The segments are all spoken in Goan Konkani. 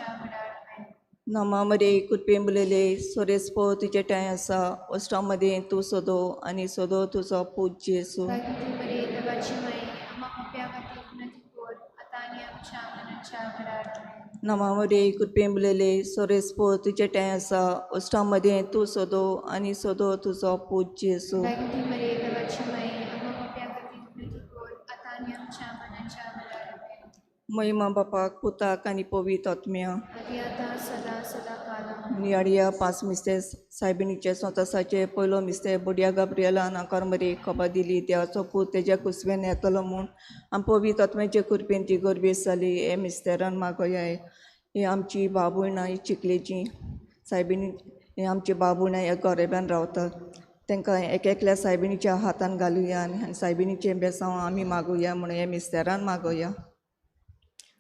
मरणाच्या वेळार आमेन. नमा मरे कृपेन भरलेले, सोरेस्पो तुजे ठांय आसा, ओस्टा मदें तूं सोदो आनी सोदो तुजो पूत जेजू. भाग्यवती मरिये, देवाची माई, आम्हा पाप्या खातीर विनंती कर, आतां आनी आमच्या मरणाच्या वेळार आमेन. नमा मरे कृपेन भरलेले, सोरेस्पो तुजे ठांय आसा, ओस्टा मदें तूं सोदो आनी सोदो तुजो पूत जेजू. भाग्यवती मरिये, देवाची माई, आम्हा पाप्या खातीर विनंती कर, आतां आनी आमच्या मरणाच्या वेळार आमेन. महिमा बापाक, पुताक आनी पवित्र आत्म्या. आदी आतां सदां सदां काल आमेन. नियाडिया पांच मिस्ते सायबिणीचे सोंतासाचे. पयलो मिस्ते, बुडया गाब्रियलान आंकार मरे खबर दिली, देवाचो पूत तेज्या कुसवेन येतलो म्हूण आनी पवित्र आत्म्याचे कृपेन ती गर्भेस जाली. हे मिस्तेरान मागोया. ही आमची बाबुयणां ही चिखलेची सायबिणी, ही आमची बाबुयणां ह्या गोरेब्यान रावतात, तांकां एक एकल्या सायबिणीच्या हातान घालुया आनी सायबिणीचें बेसांव आमी मागुया म्हणून हे मिस्तेरान मागोया.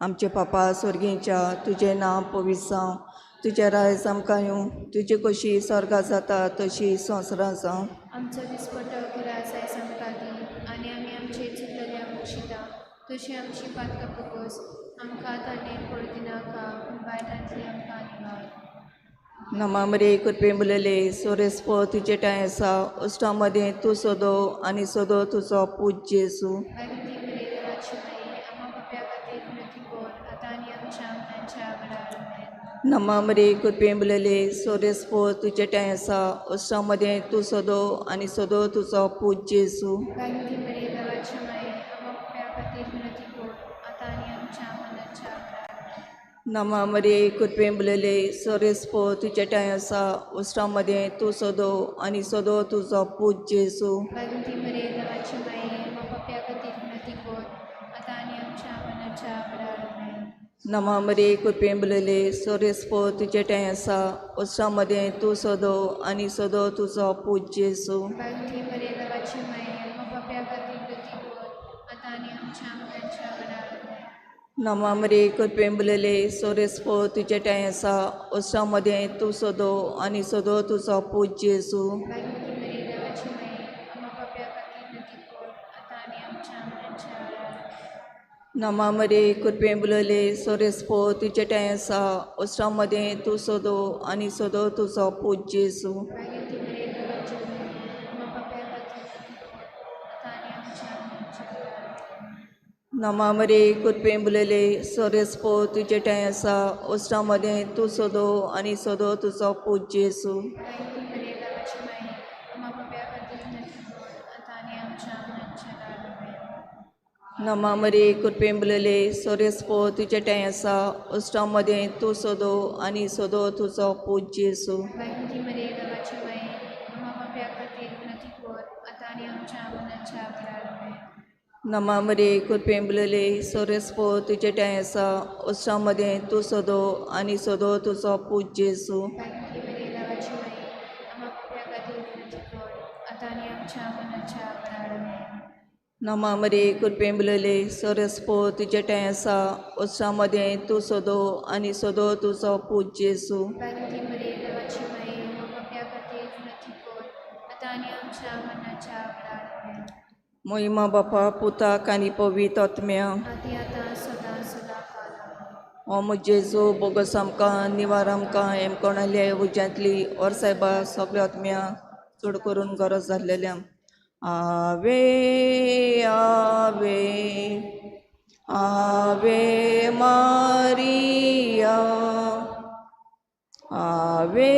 आमचे पापा स्वर्गीच्या, तुजें नांव पवित्र जावं, तुजें रायज आमकां येवं, तुजी कशी स्वर्गा जाता तशी संवसारां जावं. आमचो दिसपटो ग्रास आयज आमकां दी आनी आमी आमचे चुकलेल्या बक्षिता तशी आमची पातकां पोगोस, आमकां ताणें पडूं दिनाका पूण वायटांतली आमकां निवार. नमा मरे कृपेन भरलेले, सोरेस्पो तुजे ठांय आसा, ओस्टा मदें तूं सोदो आनी सोदो तुजो पूत जेजू. भाग्यवती मरिये, देवाची माई, आम्हा पाप्या खातीर विनंती कर, आतां आनी आमच्या मरणाच्या वेळार आमेन. नमा मरे कृपेन भरलेले, सोरेस्पो तुजे ठांय आसा, ओस्टा मदें तूं सोदो आनी सोदो तुजो पूत जेजू. भाग्यवती मरिये, देवाची माई, आम्हा पाप्या खातीर विनंती कर, आतां आनी आमच्या मरणाच्या वेळार आमेन. नमा मरे कृपेन भरलेले, सोरेस्पो तुजे ठांय आसा, ओस्टा मदें तूं सोदो आनी सोदो तुजो पूत जेजू. भाग्यवती मरिये, देवाची माई, आम्हा पाप्या खातीर विनंती कर, आतां आनी आमच्या मरणाच्या वेळार आमेन. नमा मरे कृपेन भरलेले, सोरेस्पो तुजे ठांय आसा, ओस्टा मदें तूं सोदो आनी सोदो तुजो पूत जेजू. भाग्यवती मरिये, देवाची माई, आम्हा पाप्या खातीर विनंती कर, आतां आनी आमच्या मरणाच्या वेळार आमेन. नमा मरे कृपेन भरलेले, सोरेस्पो तुजे ठांय आसा, ओस्टा मदें तूं सोदो आनी सोदो तुजो पूत जेजू. भाग्यवती मरिये, देवाची माई, आम्हा पाप्या खातीर विनंती कर, आतां आनी आमच्या मरणाच्या वेळार आमेन. नमा मरे कृपेन भरलेले, सोरेस्पो तुजे ठांय आसा, ओस्टा मदें तूं सोदो आनी सोदो तुजो पूत जेजू. भाग्यवती मरिये, देवाची माई, आम्हा पाप्या खातीर विनंती कर, आतां आनी आमच्या मरणाच्या वेळार आमेन. नमा मरे कृपेन भरलेले, सोरेस्पो तुजे ठांय आसा, ओस्टा मदें तूं सोदो आनी सोदो तुजो पूत जेजू. भाग्यवती मरिये, देवाची माई, आम्हा पाप्या खातीर विनंती कर, आतां आनी आमच्या मरणाच्या वेळार आमेन. नमा मरे कृपेन भरलेले, सोरेस्पो तुजे ठांय आसा, ओस्टा मदें तूं सोदो आनी सोदो तुजो पूत जेजू. भाग्यवती मरिये, देवाची माई, आम्हा पाप्या खातीर विनंती कर, आतां आनी आमच्या मरणाच्या वेळार आमेन. नमा मरे कृपेन भरलेले, सोरेस्पो तुजे ठांय आसा, ओस्टा मदें तूं सोदो आनी सोदो तुजो पूत जेजू. भाग्यवती मरिये, देवाची माई, आम्हा पाप्या खातीर विनंती कर, आतां आनी आमच्या मरणाच्या वेळार आमेन. नमा मरे कृपेन भरलेले, सोरेस्पो तुजे ठांय आसा, ओस्टा मदें तूं सोदो आनी सोदो तुजो पूत जेजू. भाग्यवती मरिये, देवाची माई, आम्हा पाप्या खातीर विनंती कर, आतां आनी आमच्या मरणाच्या वेळार आमेन. महिमा बापा, पुताक आनी पवित्र आत्म्या. आदी आतां सदां सदां काल आमेन. ओ म्हजे जेजू, बोगस आमकां, निवार आमकां हेमकोणाले उज्यांतली और सायबा सगल्या आत्म्या, चड करून गरज जाल्लेल्या. Ave, Ave, Ave Maria, Ave,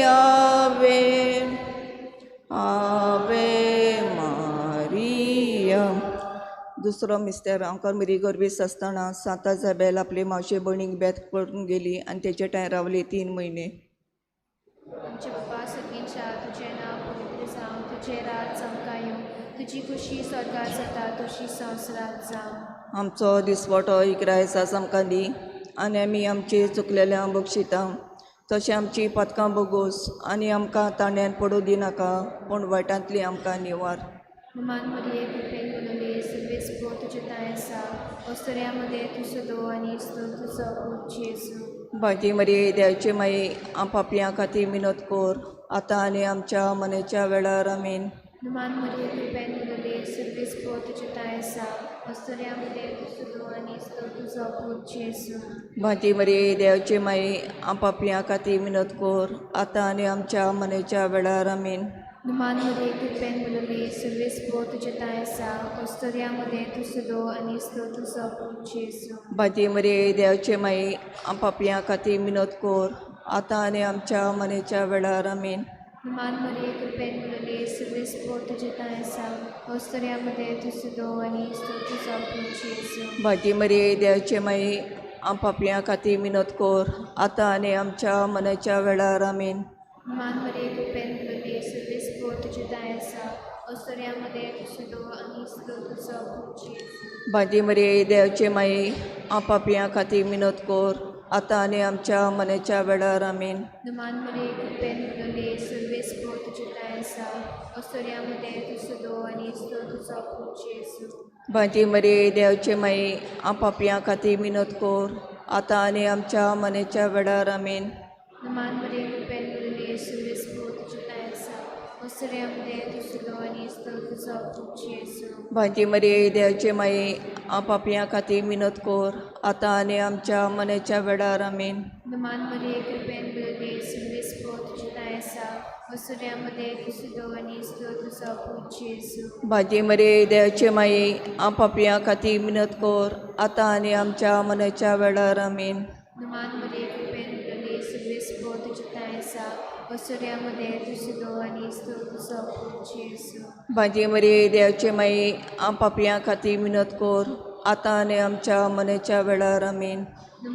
Ave, Ave Maria. दुसरो मिस्तेर, आमकां मिरी गर्भेस्त आसतना सांता जाबेल आपले मावशे भयणीक बेत करून गेली आनी तेचे ठांय रावली 3 म्हयने. आमचे बापा सर्गीच्या, तुजें नांव पवित्र जावं, तुजें राज आमकां येवं, तुजी खुशी स्वर्गार जाता तशी संवसारांत जावं. आमचो दिसवटो इकरायस आमकां दी आनी आमी आमचे चुकलेल्या बक्षिता तशें आमची पातकां बोगोस आनी आमकां तांड्यान पडूं दिनाका, पूण वायटांतली आमकां निवार. मान मरिये, कृपेन भरलेली, सर्वेस्पर तुजे ठांय आसा, अस्तुऱ्यां मदें तूं सदो आनी तुजो पूत जेजू. भागी मरिये, देवाची माई, आम पापयां खातीर मिनत कर, आतां आनी आमच्या मनाच्या वेळार आमीन. मान मरिये, कृपेन भरलेली, सर्वेस्पर तुजे ठांय आसा, अस्तुऱ्यामध्ये तूं सुदो आनी इस्तो तुजो पूत जेजू. भाती मरिये देवाची माई आम पापयां खातीर मिनत कोर आतां आनी आमच्या मनेच्या वेळार आमीन. मान मरिये कृपेन भरलेली सर्वेस्पोर तुजें ठांय आसा, अस्तुऱ्यामध्ये तूं सुदो आनी इस्तो तुजो पूत जेजू. भाती मरिये देवाची माई आम पापयां खातीर मिनत कोर आतां आनी आमच्या मनेच्या वेळार आमीन. मान मरिये कृपेन भरलेली सर्वेस्पोर तुजें ठांय आसा, अस्तुऱ्यामध्ये तूं सुदो आनी इस्तो तुजो पूत जेजू. भाती मरिये देवाची माई आम पापयां खातीर मिनत कोर आतां आनी आमच्या मनाच्या वेळार आमीन. मान मरिये कृपेन भरलेली सर्वेस्पोर तुजें ठांय आसा, अस्तुऱ्यामध्ये तूं सुदो आनी इस्तो तुजो पूत जेजू. भाती मरिये देवाची माई आम पापयां खातीर मिनत कोर आतां आनी आमच्या मनाच्या वेळार आमीन. मान मरिये कृपेन भरलेली सर्वेस्पोर तुजें ठांय आसा, अस्तुऱ्यामध्ये तूं सुदो आनी इस्तो तुजो पूत जेजू. भाती मरिये देवाची माई आम पापयां खातीर मिनत कोर आतां आनी आमच्या मनाच्या वेळार आमीन. मान मरिये कृपेन भरलेली सर्वेस्पोर तुजें ठांय आसा, अस्तुऱ्यामध्ये तूं सुदो आनी इस्तो तुजो पूत जेजू. भाती मरिये देवाची माई आम पापयां खातीर मिनत कोर आतां आनी आमच्या मनाच्या वेळार आमीन. मान मरिये कृपेन भरलेली सर्वेस्पोर तुजें ठांय आसा, अस्तुऱ्यामध्ये तूं सुदो आनी इस्तो तुजो पूत जेजू. भाती मरिये देवाची माई आम पापयां खातीर मिनत कोर आतां आनी आमच्या मनाच्या वेळार आमीन. मान मरिये कृपेन भरलेली सर्वेस्पोर तुजें ठांय आसा, अस्तुऱ्यामध्ये तूं सुदो आनी इस्तो तुजो पूत जेजू. भाती मरिये देवाची माई आम पापयां खातीर मिनत कोर आतां आनी आमच्या मनाच्या वेळार आमीन.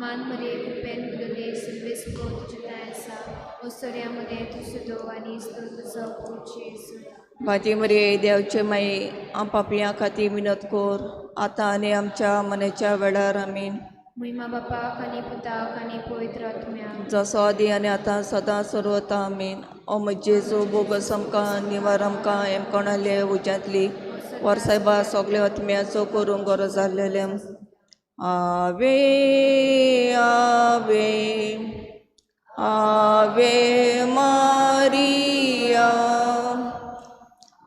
मान मरिये कृपेन भरलेली सर्वेस्पोर तुजें ठांय आसा, अस्तुऱ्यामध्ये तूं सुदो आनी इस्तो तुजो पूत जेजू. भाती मरिये देवाची माई आम पापयां खातीर मिनत कोर आतां आनी आमच्या मनाच्या वेळार आमीन. महिमा बापाक आनी पुताक आनी पवित्र आत्म्याक, जसो आदी आनी आतां सदां सर्वता आमीन. ओ म्हजे जेजू बोगस आमकां निवार आमकां एमकोणाले उज्यांतली वर्सायबा सगळे आत्म्याचो करूंक गरज जाल्लेलें. Ave Ave Ave Maria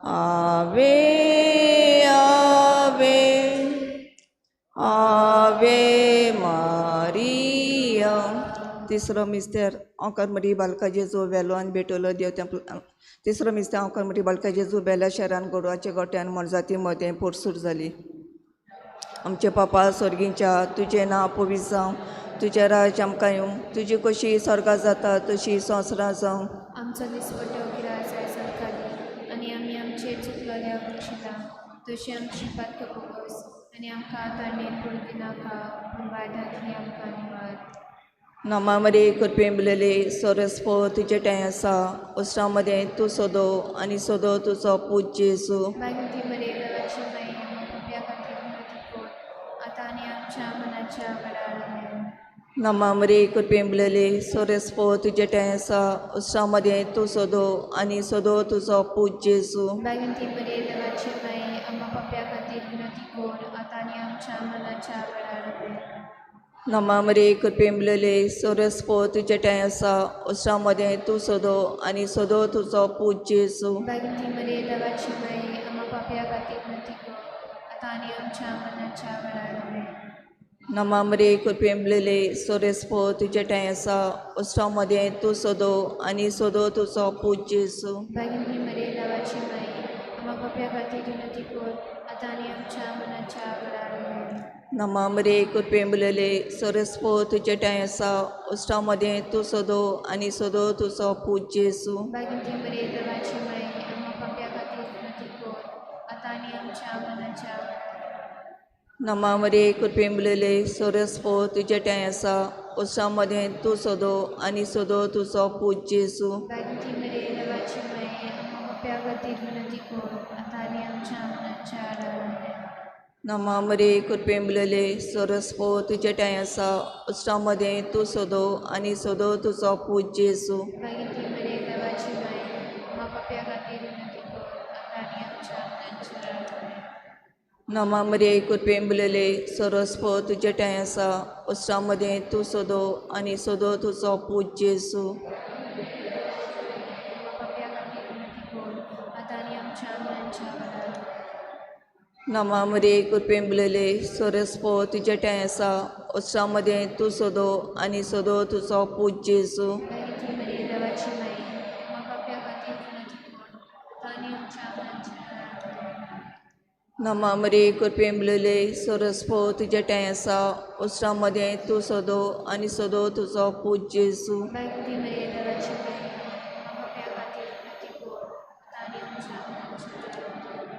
Ave Ave Ave Maria. तिसरो मिस्तेर ओंकार मरी बालका जेजू वेलो आनी भेटवलो देव तें. तिसरो मिस्तेर ओंकार मरी बालका जेजू बेल्या शहरान गोडवाच्या गोट्यान मोरजाती मदें पोरसूर जाली. आमचे पापा स्वर्गींच्या तुजें नांव पवित्र जावं, तुजें राज्य आमकां येवं, तुजी कशी स्वर्गां जाता तशी संवसारां जावं. आमचो दिसपट्टो गिरास आयज आमकां दी आनी आमी आमचे चुकलेल्या बक्षिता तशी आमची पातकां बोगस आनी आमकां ताणें पडूं दिनाका पूण वायटांतली आमकां निवार. नामा मरे कृपेन भरलेली सोरस्पो तुजें ठांय आसा, उसरां मदें तूं सोदो आनी सोदो तुजो पूत जेजू. मागीर मरे देवाची माई आमकां पापया खातीर विनवती कर आतां आनी आमच्या मनाच्या वेळार आमेन. नामा मरे कृपेन भरलेली सोरस्पो तुजें ठांय आसा, उसरां मदें तूं सोदो आनी सोदो तुजो पूत जेजू. मागीर मरे देवाची माई आमकां पापया खातीर विनवती कर आतां आनी आमच्या मनाच्या वेळार आमेन. नामा मरे कृपेन भरलेली सोरस्पो तुजें ठांय आसा, उसरां मदें तूं सोदो आनी सोदो तुजो पूत जेजू. मागीर मरे देवाची माई आमकां पापया खातीर विनवती कर आतां आनी आमच्या मनाच्या वेळार आमेन. नामा मरे कृपेन भरलेली सोरस्पो तुजें ठांय आसा, उसरां मदें तूं सोदो आनी सोदो तुजो पूत जेजू. मागीर मरे देवाची माई आमकां पापया खातीर विनवती कर आतां आनी आमच्या मनाच्या वेळार आमेन. नामा मरे कृपेन भरलेली सोरस्पो तुजें ठांय आसा, उसरां मदें तूं सोदो आनी सोदो तुजो पूत जेजू. मागीर मरे देवाची माई आमकां पापया खातीर विनवती कर आतां आनी आमच्या मनाच्या वेळार आमेन. नामा मरे कृपेन भरलेली सोरस्पो तुजें ठांय आसा, उसरां मदें तूं सोदो आनी सोदो तुजो पूत जेजू. मागीर मरे देवाची माई आमकां पापया खातीर विनवती कर आतां आनी आमच्या मनाच्या वेळार आमेन. नामा मरे कृपेन भरलेली सोरस्पो तुजें ठांय आसा, उसरां मदें तूं सोदो आनी सोदो तुजो पूत जेजू. मागीर मरे देवाची माई आमकां पापया खातीर विनवती कर आतां आनी आमच्या मनाच्या वेळार आमेन. नामा मरे कृपेन भरलेली सोरस्पो तुजें ठांय आसा, उसरां मदें तूं सोदो आनी सोदो तुजो पूत जेजू. आमकां पापया खातीर विनवती कर आतां आनी आमच्या मनाच्या वेळार आमेन. नमा मरे कृपेन भरलेले सोरेस्पो तुजे ठांय आसा उत्सवा मदें तूं सदो आनी सदो तुजो पूत जेजू. बायती मरिये देवाची माई, आम्हा पाप्या खातीर विनंती कर, आतां आनी आमच्या मरणाच्या वेळार. नमा मरे कृपेन भरलेले सोरेस्पो तुजे ठांय आसा उत्सवा मदें तूं सदो आनी सदो तुजो पूत जेजू. बायती मरिये देवाची माई, आम्हा पाप्या खातीर विनंती कर, आतां आनी आमच्या मरणाच्या वेळार.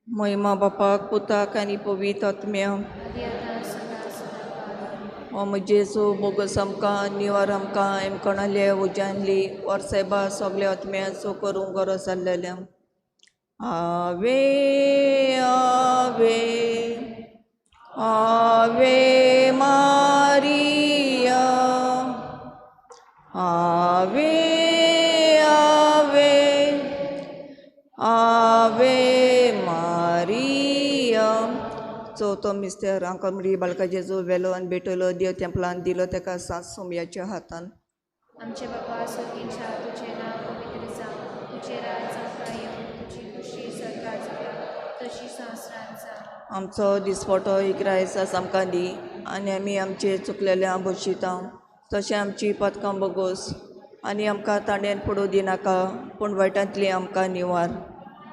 महिमा बापाक पुताक आनी पवित्र आत्म्याक. आदी आतां सदां सदां. ओ म्हजे जेजू बोगस आमकां निवार आमकां एमकोणाले उज्यांतली वर्सायबा सगल्या आत्म्याचो करूंक गरज जाल्लेल्या. Ave Ave Ave Maria Ave Ave Ave Maria. चवथो मिस्तेर आंकमरी मुरी बालका जेजू वेलो आनी भेटयलो देव तेंपलान दिलो तेका सांत सोमयाच्या हातान. आमचे बापा स्वर्गीच्या, तुजें नांव पवित्र जावं, तुजें राज आमकां येवं, तुजी खुशी स्वर्गार जाता तशी संवसारांत जावं. आमचो दिसपटो इकरायस आमकां दी आनी आमी आमचे चुकलेल्या भोगशिता तशें आमची पदकां बोगोस आनी आमकां तांड्यान पडूं दिनाका पूण वायटांतली आमकां निवार.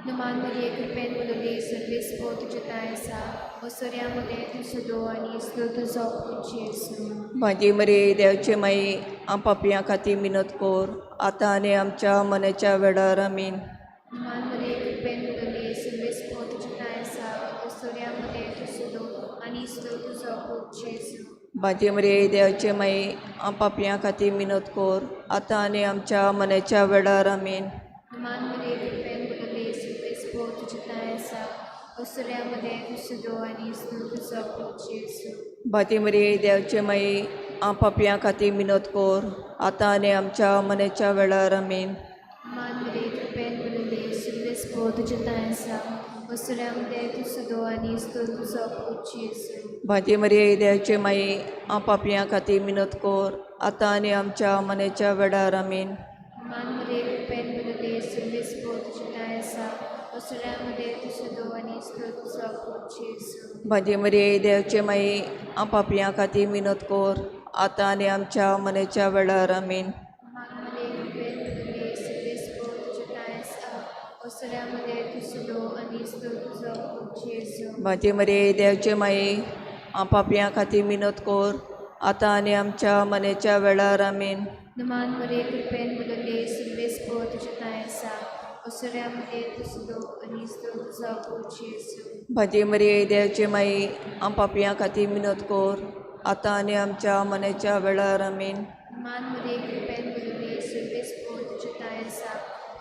नुमान मरिये कृपेन भरलेली सर्वेस्पो तुजें ठांय आसा, ओसऱ्या मदें तूं सदो आनी इस्तो तुजो पूत जेजू. भाजी मरे देवचे माई आम पापयां खातीर मिनत कोर आतां आनी आमच्या मनाच्या वेळार. आमीन. नुमान मरिये कृपेन भरलेली सर्वेस्पो तुजें ठांय आसा, ओसऱ्या मदें तूं सदो आनी इस्तो तुजो पूत जेजू. भाजी मरे देवचे माई आम पापयां खातीर मिनत कोर आतां आनी आमच्या मनाच्या वेळार. आमीन. नुमान मरिये कृपेन भरलेली सर्वेस्पो तुजें ठांय आसा, ओसऱ्या मदें तूं सदो आनी इस्तो तुजो पूत जेजू. भाती मरे देवचे माई आम पापयां खातीर मिनत कोर आतां आनी आमच्या मनाच्या वेळार. आमीन. नुमान मरिये कृपेन भरलेली सर्वेस्पो तुजें ठांय आसा, ओसऱ्या मदें तूं सदो आनी इस्तो तुजो पूत जेजू. भाती मरे देवचे माई आम पापयां खातीर मिनत कोर आतां आनी आमच्या मनाच्या वेळार. आमीन. नुमान मरिये कृपेन भरलेली सर्वेस्पो तुजें ठांय आसा, ओसऱ्या मदें तूं सदो आनी इस्तो तुजो पूत जेजू. भाजी मरे देवचे माई आम पापयां खातीर मिनत कोर आतां आनी आमच्या मनाच्या वेळार. आमीन. नुमान मरिये कृपेन भरलेली सर्वेस्पो तुजें ठांय आसा, ओसऱ्या मदें तूं सदो आनी इस्तो तुजो पूत जेजू. भाजी मरे देवचे माई आम पापयां खातीर मिनत कोर आतां आनी आमच्या मनाच्या वेळार. आमीन. नुमान मरिये कृपेन भरलेली सर्वेस्पो तुजें ठांय आसा, ओसऱ्या मदें तूं सदो आनी इस्तो तुजो पूत जेजू. भाजी मरे देवचे माई आम पापयां खातीर मिनत कोर आतां आनी आमच्या मनाच्या वेळार. आमीन. नुमान मरिये कृपेन भरलेली सर्वेस्पो तुजें ठांय आसा,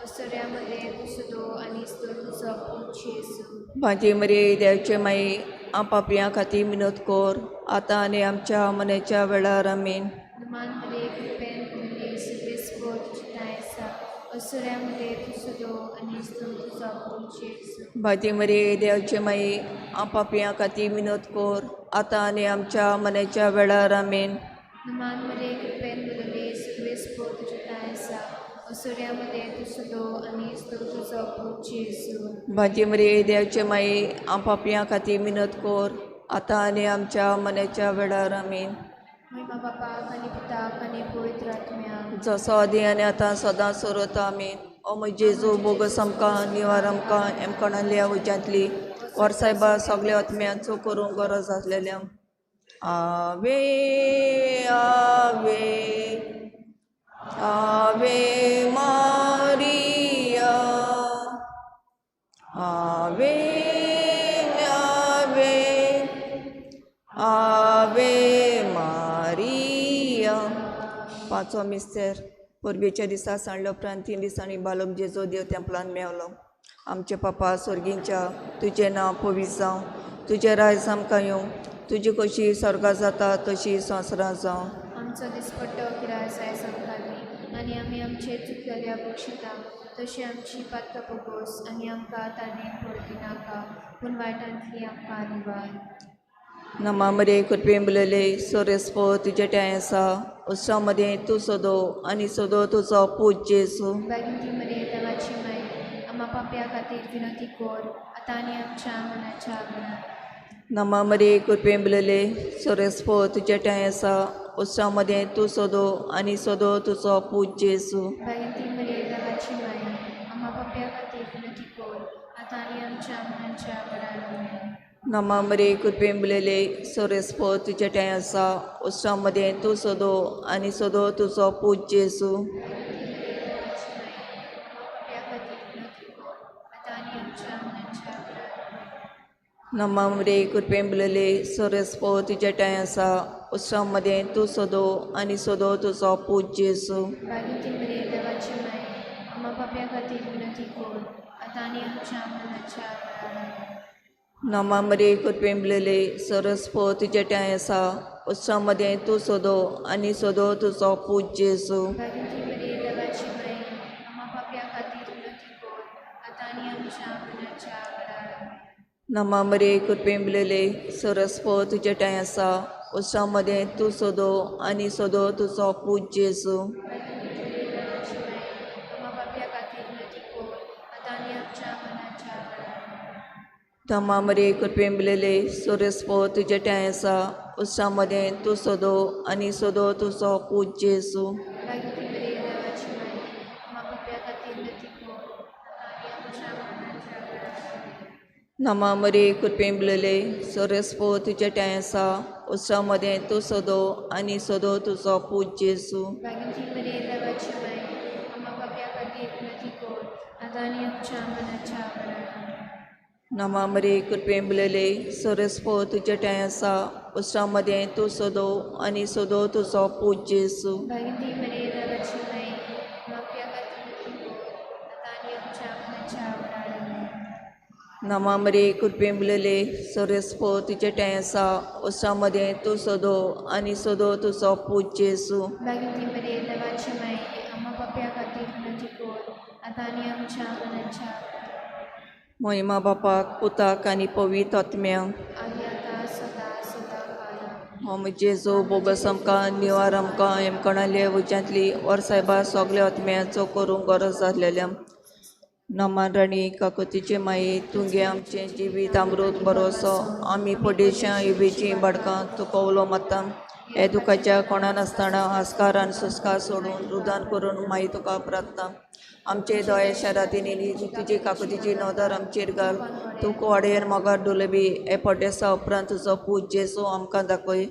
ओसऱ्या मदें तूं सदो आनी इस्तो तुजो पूत जेजू. भाजी मरे देवचे माई आम पापयां खातीर मिनत कोर आतां आनी आमच्या मनाच्या वेळार. आमीन. नुमान मरिये कृपेन भरलेली सर्वेस्पो तुजें ठांय आसा, ओसऱ्या मदें तूं सदो आनी इस्तो तुजो पूत जेजू. भाजी मरे देवचे माई आम पापयां खातीर मिनत कोर आतां आनी आमच्या मनाच्या वेळार. आमीन. नुमान मरिये कृपेन भरलेली सर्वेस्पो तुजें ठांय आसा, ओसऱ्या मदें तूं सदो आनी इस्तो तुजो पूत जेजू. भाजी मरे देवचे माई आम पापयां खातीर मिनत कोर आतां आनी आमच्या मनाच्या वेळार. आमीन. महिमा बापाक आनी पुताक आनी पवित्र आत्म्याक. जसो आदी आनी आतां सदां सोरत. आमीन. ओ म्हजे जेजू बोगस आमकां निवार आमकां एमकोणाल्या उज्यांतली वर्सायबा सगल्या आत्म्यांचो करूंक गरज आसलेल्या. Ave Ave Ave Maria Ave Ave Ave Maria. पांचवो मिस्तेर परबेच्या दिसा सांडल्या उपरांत 3 दिसांनी बालक जेजू देव तेंपलान मेवलो. आमचे पापा स्वर्गींच्या, तुजें नांव पवित्र जावं, तुजें राज आमकां येवं, तुजी कशी स्वर्गां जाता तशी संवसारांत जावं. आमचो दिसपट्टो किराय आयज आमकां दी आनी आमी आमचे चुकलेल्या बक्षिता तशी आमची पातकां बोगोस आनी आमकां ताणें पडूं दिनाका पूण वायटांतली आमकां निवार. नमा मरे कृपेन भरलेले सोरेस्पो तुजे ठांय आसा, उत्सवा मदें तूं सदो आनी सदो तुजो पूत जेजू. बागिंती मरे देवाची माई, आम्हा पापया खातीर विनंती कर, आतां आनी आमच्या मनाच्या वेळार. नमा मरे कृपेन भरलेले सोरेस्पो तुज्या ठांय आसा उत्सवा मदें तूं सोदो आनी सोदो तुजो पूत जेजू. भाग्यवती मरिये देवाची माय, आम्हा पाप्या खातीर विनंती कर, आतां आनी आमच्या मनाच्या वेळार. आमेन. नमा मरे कृपेन भरलेले सोरेस्पो तुज्या ठांय आसा उत्सवा मदें तूं सोदो आनी सोदो तुजो पूत जेजू. देवाची माय, आम्हा पाप्या खातीर विनंती कर, आतां आनी आमच्या मनाच्या वेळार. आमेन. नमा मरे कृपेन भरलेले सोरेस्पो तुज्या ठांय आसा उत्सवा मदें तूं सोदो आनी सोदो तुजो पूत जेजू. भाग्यवती मरिये देवाची माय, आम्हा पाप्या खातीर विनंती कर, आतां आनी आमच्या मनाच्या वेळार. आमेन. नमा मरे कृपेन भरलेले सोरेस्पो तुज्या ठांय आसा उत्सवा मदें तूं सोदो आनी सोदो तुजो पूत जेजू. भाग्यवती मरिये देवाची माय, आम्हा पाप्या खातीर विनंती कर, आतां आनी आमच्या मनाच्या वेळार. आमेन. नमा मरे कृपेन भरलेले सोरेस्पो तुज्या ठांय आसा उत्सवा मदें तूं सोदो आनी सोदो तुजो पूत जेजू. भाग्यवती मरिये देवाची माय, आम्हा पाप्या खातीर विनंती कर, आतां आनी आमच्या मनाच्या वेळार. आमेन. नमा मरे कृपेन भरलेले सोरेस्पो तुज्या ठांय आसा उत्सवा मदें तूं सोदो आनी सोदो तुजो पूत जेजू. भाग्यवती मरिये देवाची माय, आम्हा पाप्या खातीर विनंती कर, आतां आनी आमच्या मनाच्या वेळार. आमेन. नमा मरे कृपेन भरलेले सोरेस्पो तुज्या ठांय आसा उत्सवा मदें तूं सोदो आनी सोदो तुजो पूत जेजू. भाग्यवती मरिये देवाची माय, आम्हा पाप्या खातीर विनंती कर, आतां आनी आमच्या मनाच्या वेळार. आमेन. नमा मरे कृपेन भरलेले सोरेस्पो तुज्या ठांय आसा उत्सवा मदें तूं सोदो आनी सोदो तुजो पूत जेजू. भाग्यवती मरिये देवाची माय, आम्हा पाप्या खातीर विनंती कर, आतां आनी आमच्या मनाच्या वेळार. आमेन. नमा मरे कृपेन भरलेले सोरेस्पो तुज्या ठांय आसा उत्सवा मदें तूं सोदो आनी सोदो तुजो पूत जेजू. भाग्यवती मरिये देवाची माय, आम्हा पाप्या खातीर विनंती कर, आतां आनी आमच्या मनाच्या वेळार. महिमा बापाक पुताक आनी पवित्र आत्म्याक. आनी आतां सदां सदां काळा. हो जेजू बोगस आमकां निवार आमकां हेमकणाले उज्यांतली वर सायबा सगल्या आत्म्याचो करूंक गरज जाल्लेल्या. नमान राणी काकोतीचे माये तुगे आमचें जिवीत अमृत बरोसो आमी पडेशां युबेचीं बाडकां तुका उलो मारता. हे दुखाच्या कोणा नासतना आस्कार आनी सुस्कार सोडून रुदान करून माई तुका प्रार्थना. आमचे दोळे शारातीन तुजी काकुतीची नदर आमचेर घाल. तूं कुवाडेर मोगार डुलबी हे पड्डेसा उपरांत तुजो पूत जेजू आमकां दाखय.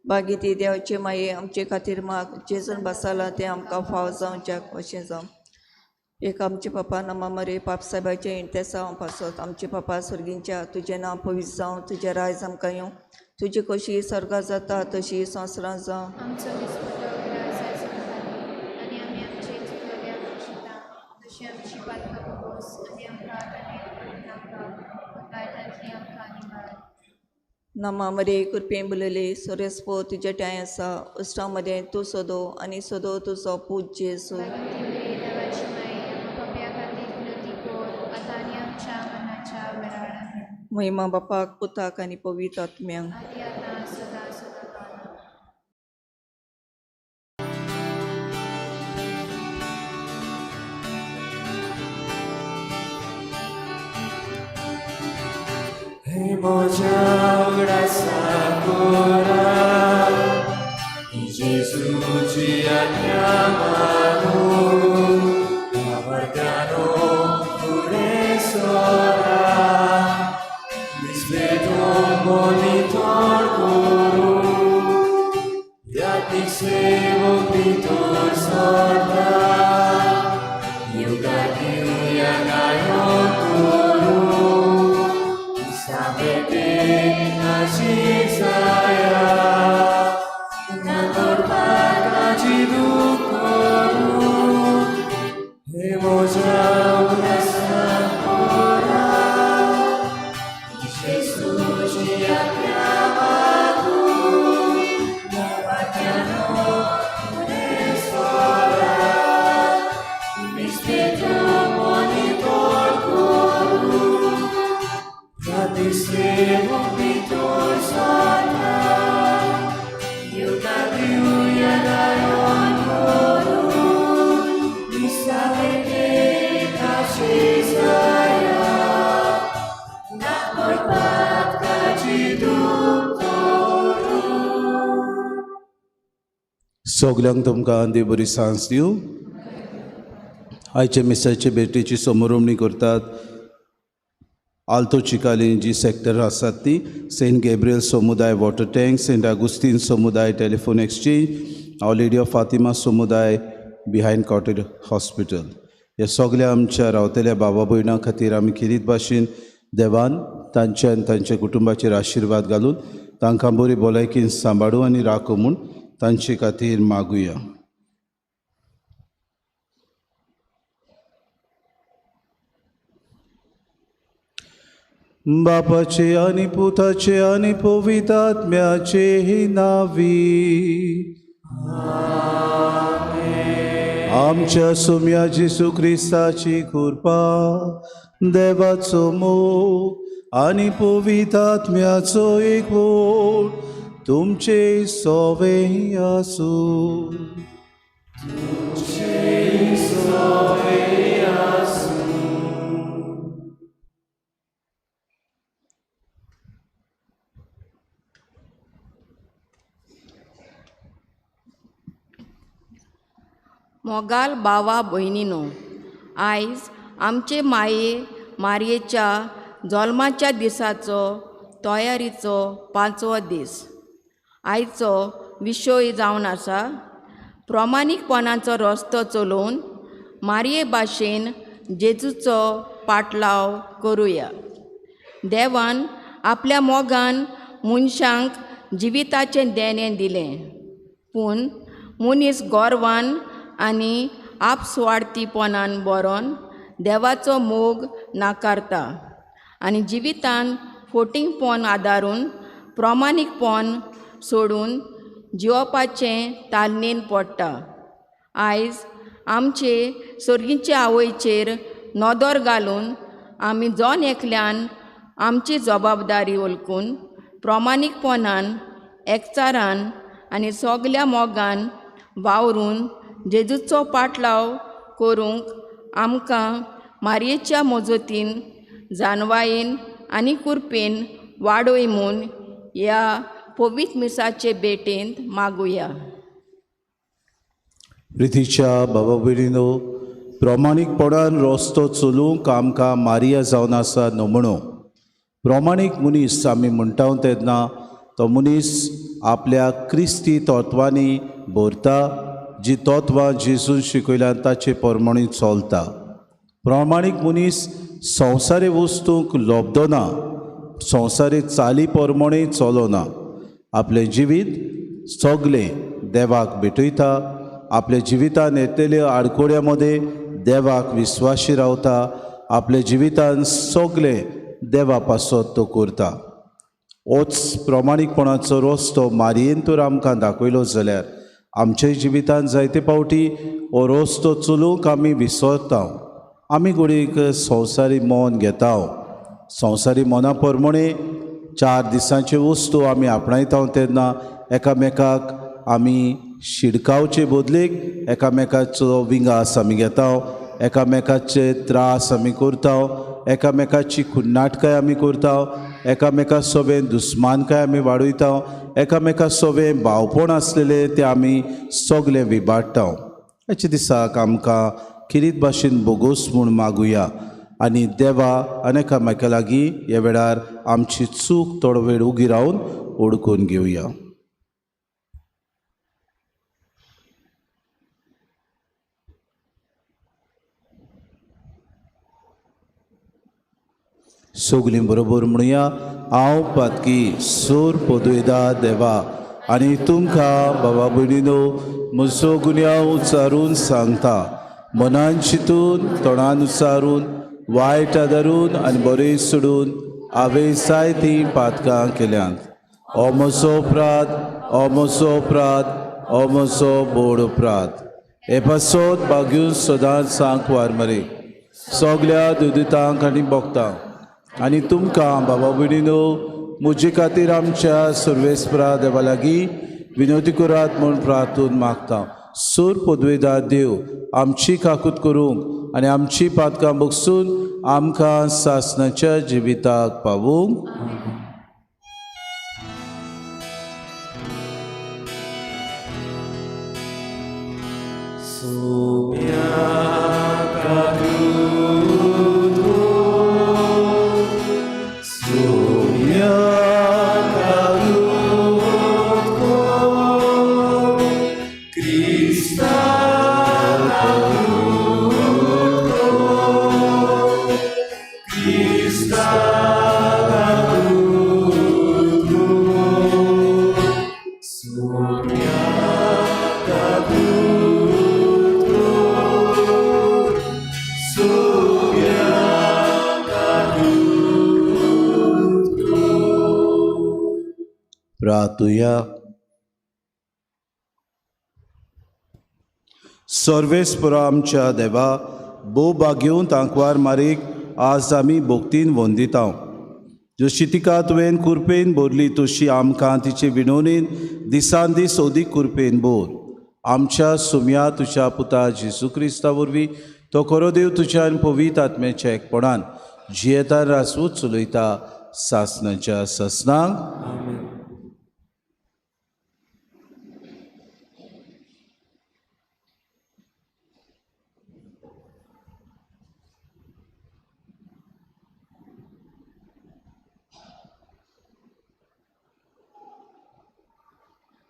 बागी ती देवाचे माये आमचे खातीर माग जेजून बसाला तें आमकां फाव जावच्याक अशें जावं. एक आमचे पप्पा नमा मरे पाप साहेबाचें इंतेसांव पासत आमचे पप्पा सर्गींच्या तुजें नांव पवित्र जावं तुजें रायज आमकां येवं तुजी कशी स्वर्गां जाता तशी संवसारांत जावं. आमचो दिसपट्टो ग्रास आयज आमकां दी आनी आमी आमचे चुकलेल्या बक्षिता तशी आमची पातकां बोगोस आनी आमकां ताणें पडूं नाका पूण वायटांतली आमकां निवार. नमा मरे कृपेन भरलेले सोरेस्पो तुज्या ठांय आसा उश्टा मदें तूं सोदो आनी सोदो तुजो पूत जेजू. भाग्यवती मरिये देवाची माय, आमकां पापया खातीर विनंती कर, आतां आनी आमच्या मरणाच्या वेळार. आमेन. महिमा बापाक पुताक आनी पवित्र आत्म्याक. आनी आतां सदां सदां काळा. हे म्हज्या उगडासा जेजूची आज्ञा मानून आवडत्यानो फुडें सरा मिस्पेटो मोनितोर करूं यात्रीक सेवक भितर सरता युगा दिवया गायक करूं Sabete nasisaya Nagorpagajidukuru Hemoja unasakora Jesus aclamado Navatiano unesora Misterio monitor guru Radisemo pitor sota Yukadiuya dayon guru Isabete kashisaya सगल्यांक तुमकां देव बरी सांज दिवं. आयच्या मिसाचे भेटेची समोरमणी करतात आल्तो चिकाली जी सेक्टर आसात ती सेंट गॅब्रियल समुदाय वॉटर टँक, सेंट आगुस्तीन समुदाय telephone exchange, our lady of Fatima समुदाय बिहायंड कॉटेज हॉस्पिटल. ह्या सगल्या आमच्या रावतल्या बाबा भयणां खातीर आमी खेरीत भाशेन देवान तांच्या आनी तांच्या कुटुंबाचेर आशिर्वाद घालून तांकां बरी भलायकेन सांबाळूं आनी राखूं म्हूण तांचे खातीर मागुया. बापाचे आनी पुताचे आनी पवित्र आत्म्याचे नांवी आमच्या सोम्या जेजू क्रिस्ताची कृपा, देवाचो मोग आनी पवित्र आत्म्याचो एकवट तुमचे सोवे आसूं. मोगाल बावा भयणीनो, आयज आमचे माये मारयेच्या जल्माच्या दिसाचो तयारीचो पांचवो दीस. आयचो विशय जावन आसा प्रमाणीकपणाचो रस्तो चलोवन मारये भाशेन जेजूचो पाटलाव करुया. देवान आपल्या मोगान मनशांक जिविताचें देणें दिलें, पूण मनीस गोरवान आनी आपसुवार्थीपणान बरोवन देवाचो मोग नाकारता आनी जिवितान फोटिंगपण आदारून प्रमाणीकपण सोडून जिवपाचें तालनेन पडटा. आयज आमचे सर्गीचे आवयचेर नदर घालून आमी जण एकल्यान आमची जबाबदारी वळखून प्रमाणीकपणान, एकचारान आनी सगल्या मोगान वावरून जेजूचो पाटलाव करूंक आमकां मारयेच्या मजतीन, जानवायेन आनी कृपेन वाडय म्हूण ह्या पवित्र मिसाचे भेटेंत मागुया. प्रितीच्या बाबा भयणीनो, प्रमाणीकपणान रस्तो चलूंक आमकां मारिया जावन आसा नमुनो. प्रमाणीक मनीस आमी म्हणटा तेन्ना तो मनीस आपल्या क्रिस्ती तत्वांनी भरता, जी तत्वां जेजून शिकयल्यान ताचे प्रमाणे चलता. प्रमाणीक मनीस संवसारी वस्तूंक लोबदना, संवसारी चाली प्रमाणे चलना, आपलें जिवीत सगलें देवाक भेटयता, आपल्या जिवितान येतल्या आडकोड्या मदें देवाक विस्वाशी रावता, आपल्या जिवितान सगलें देवा पासत तो करता. होच प्रमाणीकपणाचो रस्तो मारयेन तर आमकां दाखयलो जाल्यार आमच्या जिवितान जायते फावटी हो रस्तो चलूंक आमी विसरता. आमी घडयेक संवसारी मन घेता, संवसारी मना प्रमाणे 4 दिसांच्यो वस्तू आमी आपणायता तेन्ना एकामेकाक आमी शिडकावचे बदलेक एकामेकाचो विंगास आमी घेता, एकामेकाचे त्रास आमी करता, एकामेकाची खुन्नाटकाय आमी करता, एकामेका सोबें दुस्मानकाय आमी वाडयता, एकामेका सोबें भावपण आसलेलें तें आमी सगलें विबाडटा. हेच्या दिसाक आमकां खेरीत भाशेन बोगोस म्हूण मागुया आनी देवा आनी एकामेका लागीं ह्या वेळार आमची चूक थोडो वेळ उगी रावन ओडकून घेवया. सगलीं बरोबर म्हणुया, हांव पातकी सोर पोदुयदा देवा आनी तुमकां बाबा भयणीनो म्हजो गुन्यांव उच्चारून सांगता, मनान चिंतून, तोंडान उच्चारून, वायट आदारून आनी बरें सोडून हांवें जायतीं पातकां केल्यांत. हो म्हजो अपराध, हो म्हजो अपराध, हो म्हजो बोड अपराध. हे पासत भाग्यून सदांच सांकवार मरे सगल्या दुदितांक आनी भोगतांक आनी तुमकां बाबा भयणीनो म्हजे खातीर आमच्या सर्वेस्परा देवा लागीं विनवती करात म्हूण प्रार्थून मागता. सूर पदवेदार देव आमची काकूत करूंक आनी आमची पातकां बगसून आमकां सासणाच्या जिविताक पावूंक. प्रार्थुया. सर्वेस्परा आमच्या देवा, भोव भाग्योवन तांकवार मारीक आज आमी भोक्तीन वंदितांव. जशी तिका तुवें कुरपेन भरली तशी आमकां तिचे विनोनीन दिसान दीस अदीक कुरपेन भर. आमच्या सुम्या तुज्या पुता जेजू क्रिस्ता वरवीं तो खरो देव तुज्या आनी पवित्र आत्म्याच्या एकपणान जियेता रासूच चलयता सासनाच्या सासनांक.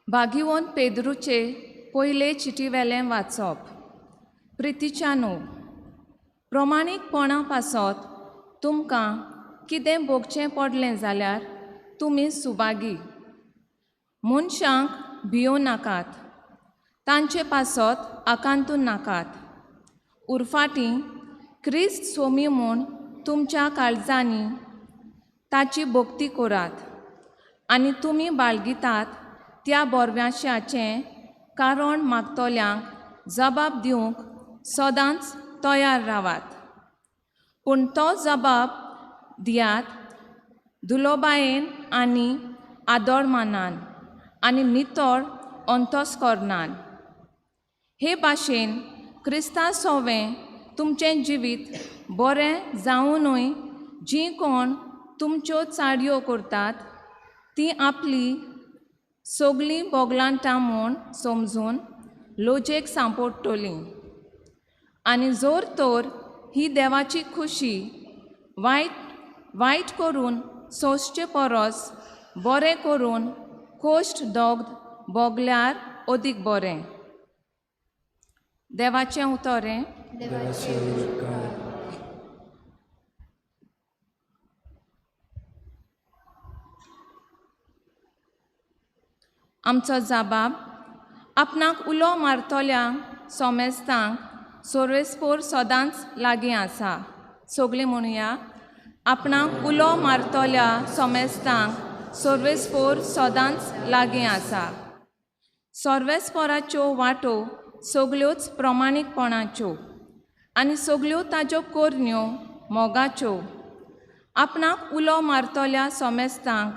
भागिवोन पेद्रूचे पयले चिटीवेलें वाचप. प्रितीच्यानो, प्रमाणीकपणा पासत तुमकां कितें भोगचें पडलें जाल्यार तुमी सुभागी. मनशांक भियों नाकात, तांचे पासत आकांतून नाकात. उरफाटी क्रिस्त सोमी म्हूण तुमच्या काळजांनी ताची भक्ती करात आनी तुमी बाळगितात त्या बोरव्याशाचें कारण मागतल्यांक जबाब दिवंक सदांच तयार रावात. पूण तो जबाब दियात दुलोबायेन आनी आदोळमानान आनी नितळ अंतस्करणान. हे भाशेन क्रिस्ता सोवें तुमचें जिवीत बरें जावनूय जीं कोण तुमच्यो चाडयो करतात तीं आपली सगळीं बोगलांटां म्हूण समजून लोजेक सांपडटलीं. आनी जोर तर ही देवाची खुशी वायट वायट करून सोंसचे परस बरें करून कोश्ट दोग भोगल्यार अदीक बरें. देवाचें उतर हें. आमचो जाबाब आपणाक उलो मारतल्या सोमेस्तांक सोर्वेस्पोर सदांच लागीं आसा. सगळीं म्हणुया, आपणाक उलो मारतल्या सोमेस्तांक सोर्वेस्पोर सदांच लागीं आसा. सोर्वेस्पोराच्यो वाटो सगल्योच प्रमाणीकपणाच्यो आनी सगल्यो ताज्यो करण्यो मोगाच्यो. आपणाक उलो मारतल्या सोमेस्तांक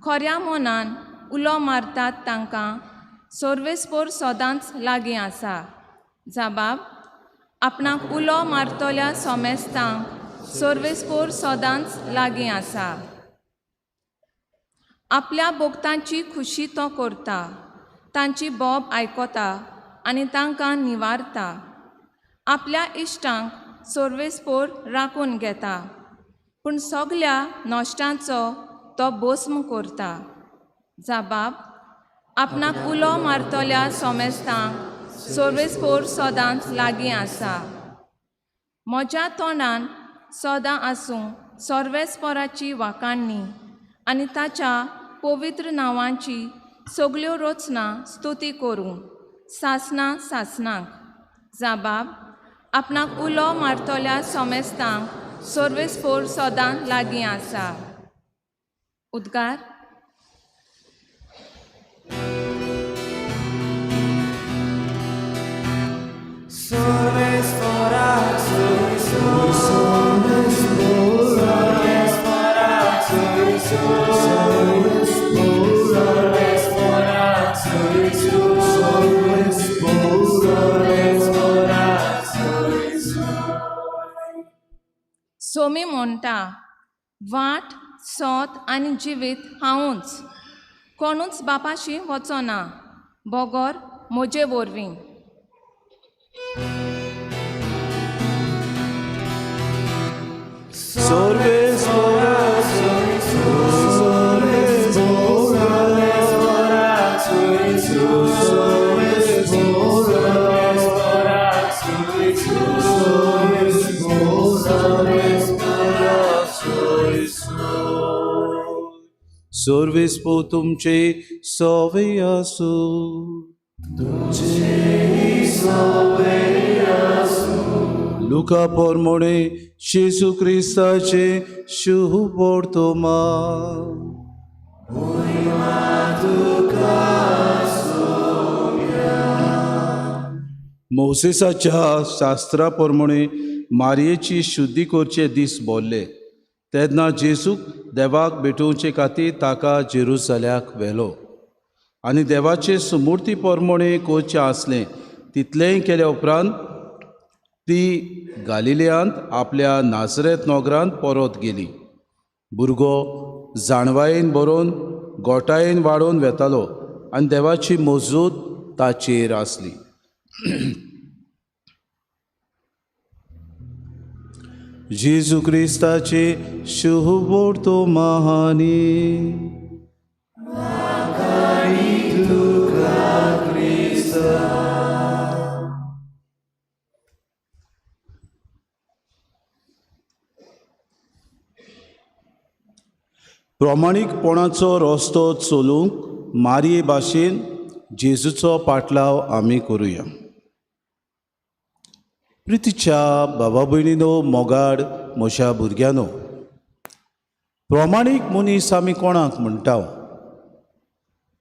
खऱ्या मनान उलो मारतात तांकां सोर्वेस्पोर सदांच लागीं आसा. जाबाब आपणाक उलो मारतल्या सोमेस्तांक सोर्वेस्पोर सदांच लागीं आसा. आपल्या भोक्तांची खुशी तो करता, तांची बोब आयकता आनी तांकां निवारता. आपल्या इश्टांक सोर्वेस्पोर राखून घेता, पूण सगल्या नश्टांचो तो भस्म करता. जाबाब आपणाक उलो मारतल्या सोमेस्तांक सोर्वेस्पोर सदांच लागीं आसा. म्हज्या तोंडान सदां आसूं सोर्वेस्पोराची वाखाणणी आनी ताच्या पवित्र नांवाची सगल्यो रचना स्तुती करूं सासना सासनाक. जाबाब आपणाक उलो मारतल्या सोमेस्तांक सोर्वेस्पोर सदां लागीं आसा. उद्गार. सोमी म्हणटा, वाट सोत आनी जिवीत हांवूच, कोणूच बापाशी वचना बगर म्हजे वरवीं. सर्वेस पो तुमचे सवे आसू. लुका पोरमोणे जेजू क्रिस्ताचे शुभ वर्तमान. मोसेसाच्या शास्त्रा प्रमाणे मारयेची शुद्धी करचे दीस बोल्ले तेन्ना जेजूक देवाक भेटोवचे खातीर ताका जेरुसल्याक व्हेलो आनी देवाचे सुमूर्ती प्रमाणे करचें आसलें तितलेंय केल्या उपरांत ती गालिलियांत आपल्या नाजरेत नगरांत परत गेली. भुरगो जाणवायेन बरोवन गोटायेन वाडोवन वेतालो आनी देवाची मजूत ताचेर आसली. जेजू क्रिस्ताचे शुभ वर्तमानी. प्रमाणीकपणाचो रस्तो चलूंक मारये भाशेन जेजूचो पाटलाव आमी करुया. प्रितीच्या बाबा भयणीनो, मोगाड म्हज्या भुरग्यांनो, प्रमाणीक मनीस आमी कोणाक म्हणटा?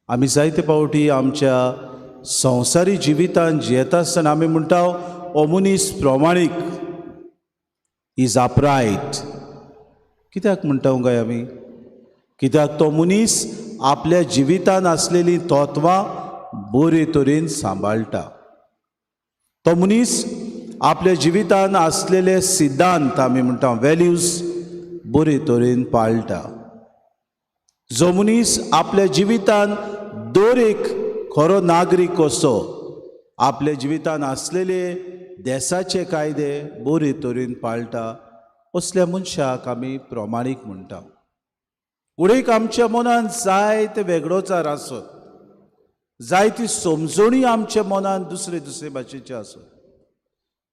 आमी जायते फावटी आमच्या संवसारी जिवितान जियेता आसतना आमी म्हणटा हो मनीस प्रमाणीक, is upright. कित्याक म्हणटा काय आमी? कित्याक तो मनीस आपल्या जिवितान आसलेलीं तत्वां बरे तरेन सांबाळटा. तो मनीस आपल्या जिवितान आसलेले सिद्धांत आमी म्हणटा वेल्यूज बरे तरेन पाळटा. जो मनीस आपल्या जिवितान दर एक खरो नागरीक कसो आपल्या जिवितान आसलेले देसाचे कायदे बरे तरेन पाळटा असल्या मनशाक आमी प्रमाणीक म्हणटा. उडेक आमच्या मनान जायते वेगळोचार आसत, जायती समजणी आमच्या मनान दुसरे दुसरे भाशेचे आसत,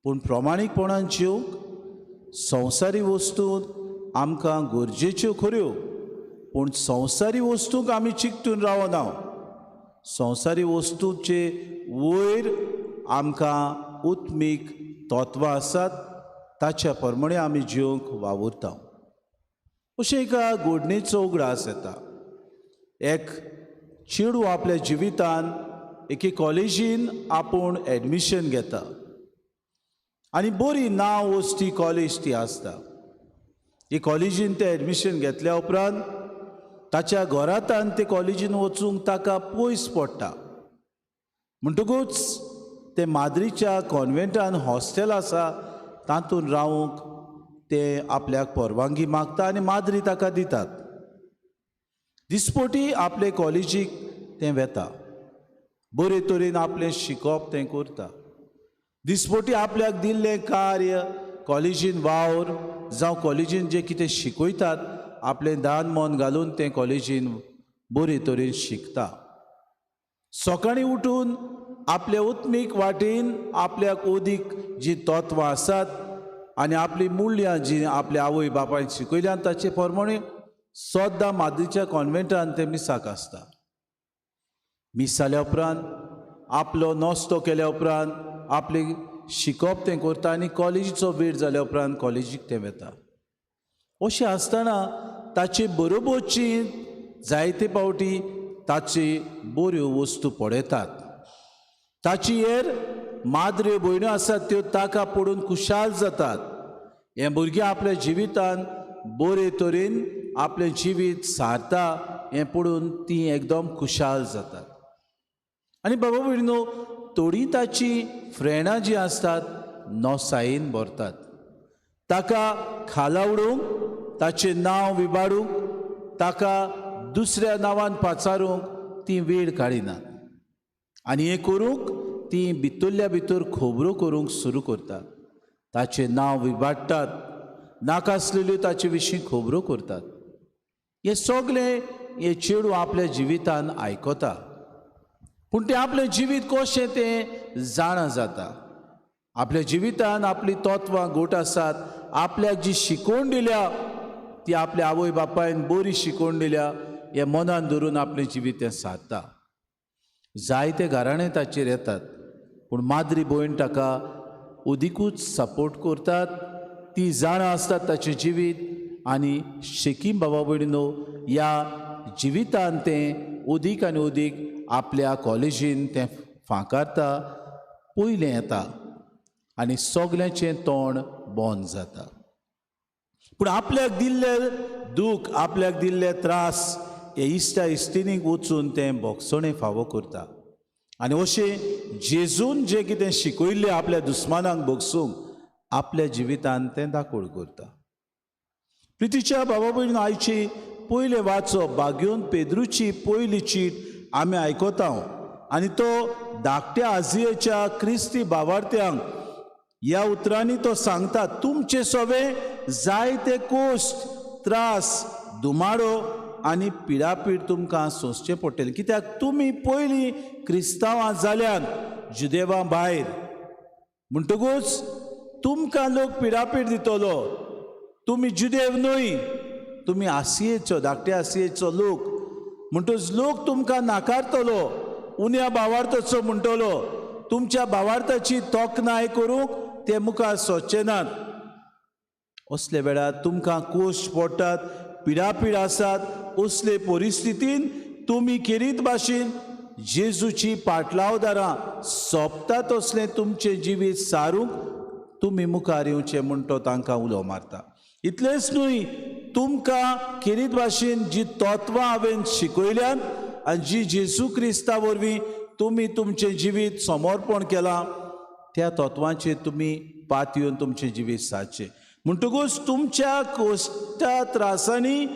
पूण प्रमाणीकपणान जिवंक संवसारी वस्तू आमकां गरजेच्यो खऱ्यो, पूण संवसारी वस्तूंक आमी चिकटून रावना. संवसारी वस्तूचे वयर आमकां उत्मीक तत्वां आसात ताच्या प्रमाणे आमी जिवंक वावुरता. अशें एका घडणेचो उगडास येता. एक चेडूं आपल्या जिवितान एके कॉलेजीन आपूण एडमिशन घेता आनी बरी नांव वस्ती कॉलेज ती आसता. ही कॉलेजीन तें एडमिशन घेतल्या उपरांत ताच्या घरांतान ते कॉलेजीन वचूंक ताका पयस पडटा. म्हणटकूच ते माद्रीच्या कॉन्वेंटान हॉस्टेल आसा तातूंत रावूंक ते आपल्याक परवानगी मागता आनी माद्री ताका दितात. दिसपोटी आपले कॉलेजीक तें वेता, बरे तरेन आपलें शिकप तें करता. दिसपोटी आपल्याक दिल्लें कार्य कॉलेजीन वावर जावं कॉलेजीन जें कितें शिकयतात आपलें दान मन घालून तें कॉलेजीन बरे तरेन शिकता. सकाळीं उठून आपल्या उत्मीक वाटेन आपल्याक ओदीक जीं तत्वां आसात आनी आपलीं मुल्यां जीं आपल्या आवय बापायन शिकयल्यान ताचे प्रमाणे सद्दां माद्रीच्या कॉन्वेंटान तें मिसाक आसता. मीस जाल्या उपरांत आपलो नस्तो केल्या उपरांत आपलें शिकप तें करता आनी कॉलेजीचो वेळ जाल्या उपरांत कॉलेजीक तें वेता. अशें आसतना ताचे बरोबरची जायते फावटी ताची बऱ्यो वस्तू पळयतात. ताची हेर माद्र्यो भयण्यो आसात त्यो ताका पडून खुशाल जातात. हें भुरगें आपल्या जिवितान बरे तरेन आपलें जिवीत सारता हें पळोवन तीं एकदम खुशाल जातात. आनी बाबा भयणीनो, थोडीं ताची फ्रेंडां जीं आसतात नोसायेन भरतात, ताका खाला उडोवंक, ताचें नांव विबाडूंक, ताका दुसऱ्या नांवान पाचारूंक ती वेळ काडिनात आनी हें करूंक ती भितरल्या भितर खबरो करूंक सुरू करतात, ताचें नांव विबाडटात, नाकासलेल्यो ताचे विशीं खबरो करतात. हें सगलें हें चेडूं आपल्या जिवितान आयकता, पूण तें आपलें जिवीत कशें तें जाणा जाता. आपल्या जिवितान आपलीं तत्वां घट आसात, आपल्याक जी शिकोवण दिल्या ती आपल्या आवय बापायन बरी शिकोवण दिल्या हें मनान धरून आपलें जिवीत तें सारता. जायते घराणे ताचेर येतात, पूण माद्री भयण ताका अदिकूच सपोर्ट करतात. ती जाणा आसतात ताचें जिवीत आनी शेकीम बाबा भयणीनो ह्या जिवितान तें अदीक आनी अदीक आपल्या कॉलेजीन तें फांकारता, पयलें येता आनी सगल्यांचें तोंड बंद जाता. पूण आपल्याक दिल्ले दूख, आपल्याक दिल्ले त्रास हे इश्टा इश्टिणीक वचून तें भोगसणें फावो करता. आनी अशें जेजून जें कितें शिकयल्लें आपल्या दुस्मानांक भोगसूंक आपल्या जिवितान तें दाखोवड करता. प्रितीच्या बाबा भयणीन आयची पयलें वाचप बागयोन पेद्रूची पयली चीट आमी आयकता आनी तो धाकट्या आजयेच्या क्रिस्ती भावार्थ्यांक ह्या उतरांनी तो सांगता, तुमचे सवे जायते कोश्ट, त्रास, दुमाडो आनी पिडापीड तुमकां सोंसचें पडटलें, कित्याक तुमी पयलीं क्रिस्तांवां जाल्यान जुदेवा भायर, म्हणटकूच तुमकां लोक पिडापीड दितलो. तुमी जुदेव न्हय, तुमी आसियेचो, धाकटे आसियेचो लोक, म्हणटकूच लोक तुमकां नाकारतलो, उण्या भावार्थाचो म्हणटलो, तुमच्या भावार्थाची तोखणाय करूंक ते मुखार सोदचे नात. असले वेळार तुमकां कोश्ट पडटात, पिडापीड आसात. असले परिस्थितीन तुमी खेरीत भाशेन जेजूची पाटलावदारां सोंपता तसलें तुमचें जिवीत सारूंक तुमी मुखार येवचें म्हूण तो तांकां उलो मारता. इतलेंच न्हय, तुमकां खेरीत भाशेन जी तत्वां हांवें शिकयल्यांत आनी जी जेजू क्रिस्ता वरवीं तुमी तुमचें जिवीत समर्पण केलां त्या तत्वांचेर तुमी पातयेवन तुमचें जिवीत सारचें. म्हणटकूच तुमच्या कोश्टा त्रासांनी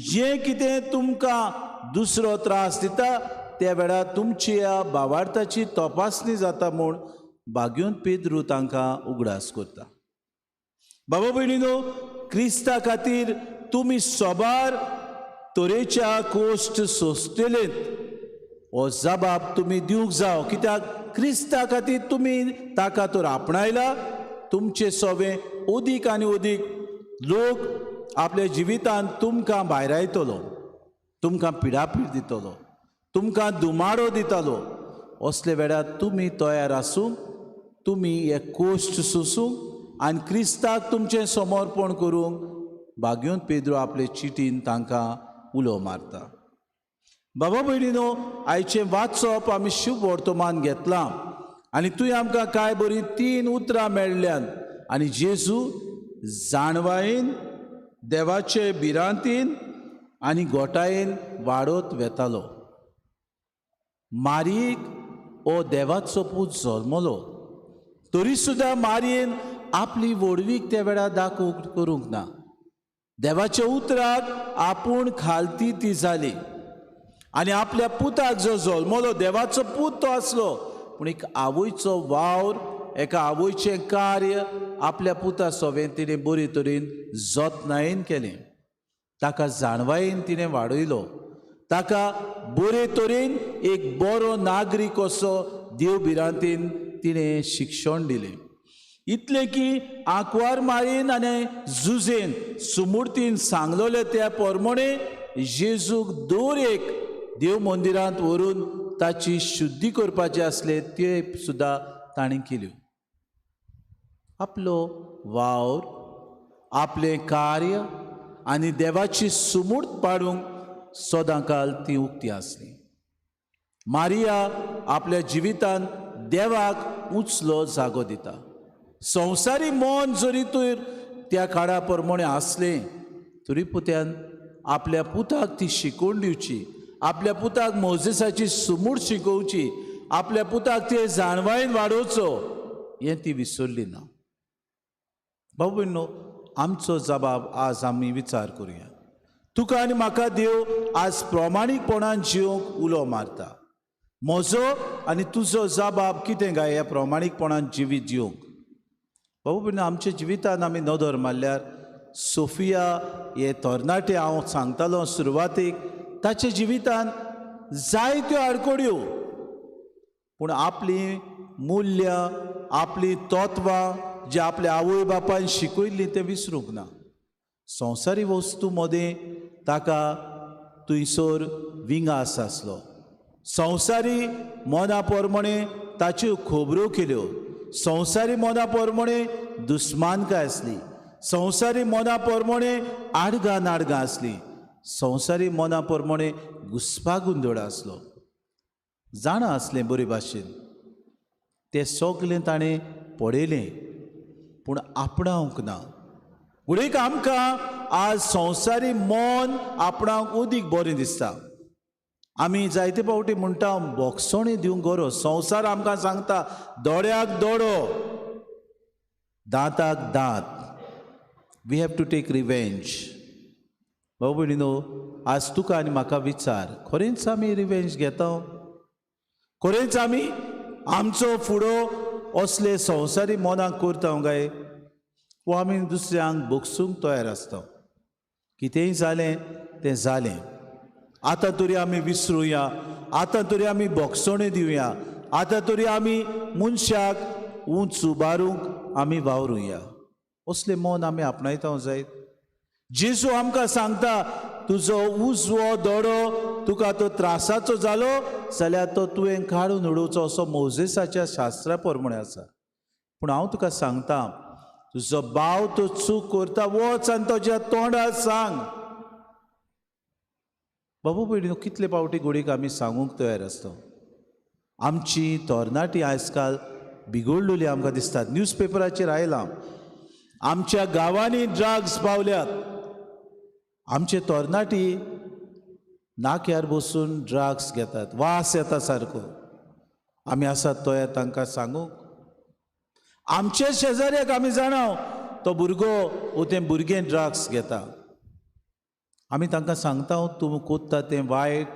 जें कितें तुमकां दुसरो त्रास दिता त्या वेळार तुमच्या भावार्थाची तपासणी जाता म्हूण बागयोन पेद्रू तांकां उगडास करता. बाबा भयणीनो, क्रिस्ता खातीर तुमी सोबार तरेच्या कोश्ट सोंसतलेत हो जबाब तुमी दिवंक जाव, कित्याक क्रिस्ता खातीर तुमी ताका तर आपणायला. तुमचे सोवे अदीक आनी अदीक लोक आपल्या जिवितांत तुमकां भायरायतलो, तुमकां पिडापीड दितलो, तुमकां दुमाडो दितलो. असले वेळार तुमी तयार आसूंक, तुमी हे कोश्ट सोसूंक आनी क्रिस्ताक तुमचें समर्पण करूंक बागयोन पेद्रो आपले चिटीन तांकां उलो मारता. बाबा भयणीनो, आयचें वाचप आमी शुभ वर्तमान घेतलां आनी तुवें आमकां कांय बरीं 3 उतरां मेळ्ळ्यांत आनी जेजू जाणवायेन, देवाचे भिरांतीन आनी गोटायेन वाडत वेतालो. मारयेक हो देवाचो पूत जल्मलो तरी सुद्दां मारयेन आपली व्हडवीक त्या वेळार दाखोवंक करूंक ना. देवाच्या उतराक आपूण खालती ती जाली आनी आपल्या पुताक जो जल्मलो देवाचो पूत तो आसलो, पूण एक आवयचो वावर, एका आवयचें कार्य आपल्या पुता सोवें तिणें बरे तरेन जतनायेन केलें. ताका जाणवायेन तिणें वाडयलो, ताका बरे तरेन एक बरो नागरीक असो देव भिरांतीन तिणें शिक्षण दिलें. इतलें की आंकवार मारीन आनी जुजेन सुमूर्तीन सांगलोलें त्या प्रमाणे जेजूक दर एक देव मंदिरांत व्हरून ताची शुद्धी करपाची आसले ते सुद्दां ताणें केल्यो. आपलो वावर, आपलें कार्य आनी देवाची सुमूर्त पाडूंक सदांकाल ती उक्ती आसली. मारिया आपल्या जिवितान देवाक उंचलो जागो दिता. संवसारी मन जरी तर त्या काळा प्रमाणे आसलें तरी पुत्यान आपल्या पुताक ती शिकोवन दिवची, आपल्या पुताक मोजेसाची सुमूर शिकोवची, आपल्या पुताक ते जाणवायेन वाडोवचो हें ती विसरली ना. भाऊ भयणो, आमचो जबाब आज आमी विचार करुया. तुका आनी म्हाका देव आज प्रमाणीकपणान जिवंक उलो मारता. म्हजो आनी तुजो जबाब कितें काय ह्या प्रमाणीकपणान जिवीत जिवंक? बाबू भयणीनो, आमच्या जिवितान आमी नदर मारल्यार सोफिया हे तरणाटे, हांव सांगतालो सुरवातीक, ताच्या जिवितान जायत्यो आडखळ्यो, पूण आपलीं मुल्यां, आपलीं तत्वां जी आपल्या आवय बापायन शिकयल्लीं तें विसरूंक ना. संवसारी वस्तू मदें ताका थंयसर विंगास आसलो. संवसारी मना प्रमाणे ताच्यो खबरो केल्यो. संवसारी मना प्रमाणे दुस्मानकाय आसली. संवसारी मना प्रमाणे आडगां नाडगां आसली. संवसारी मना प्रमाणे घुस्पागुंदळ आसलो. जाणा आसलें बरे भाशेन तें सगलें ताणें पळयलें, पूण आपणावंक ना. घडयेक आमकां आज संवसारी मन आपणाक अदीक बरें दिसता. आमी जायते फावटी म्हणटा बोगसोणी दिवंक गरज. संवसार आमकां सांगता दोळ्याक दोळो, दांताक दांत. We have to take revenge. भाऊ भयणीनो, आज तुका आनी म्हाका विचार, खरेंच आमी रिवेंज घेता? खरेंच आमी आमचो फुडो असले संवसारी मनाक करता काय, वो आमी दुसऱ्यांक भोगसूंक तयार आसता? कितेंय जालें तें जालें, आतां तरी आमी विसरुया, आतां तरी आमी भोगसणी दिवया, आतां तरी आमी मनशाक उंच उबारूंक आमी वावरुया, असलें मन आमी आपणायता जायत? जेजू आमकां सांगता, तुजो उजवो दोडो तुका तो त्रासाचो जालो जाल्यार तो तुवें काडून उडोवचो, असो मोजेसाच्या शास्त्रा प्रमाणे आसा. पूण हांव तुका सांगता, तुजो भाव तो चूक करता, वच आनी तुज्या तोंडार सांग. बाबू भयणीनो, कितले फावटी घडयेक आमी सांगूंक तयार आसता. आमची तरणाटी आयज काल बिगडलेली आमकां दिसतात. न्यूज पेपराचेर आयलां, आमच्या गांवांनी ड्रग्स पावल्यात. आमचे तरणाटी नाक्यार बसून ड्रग्स घेतात, वास येता सारको. आमी आसात तयार तांकां सांगूंक? आमचे शेजाऱ्याक आमी जाणा तो भुरगो वो तें भुरगें ड्रग्स घेता, आमी तांकां सांगता तूं कोत्ता तें वायट,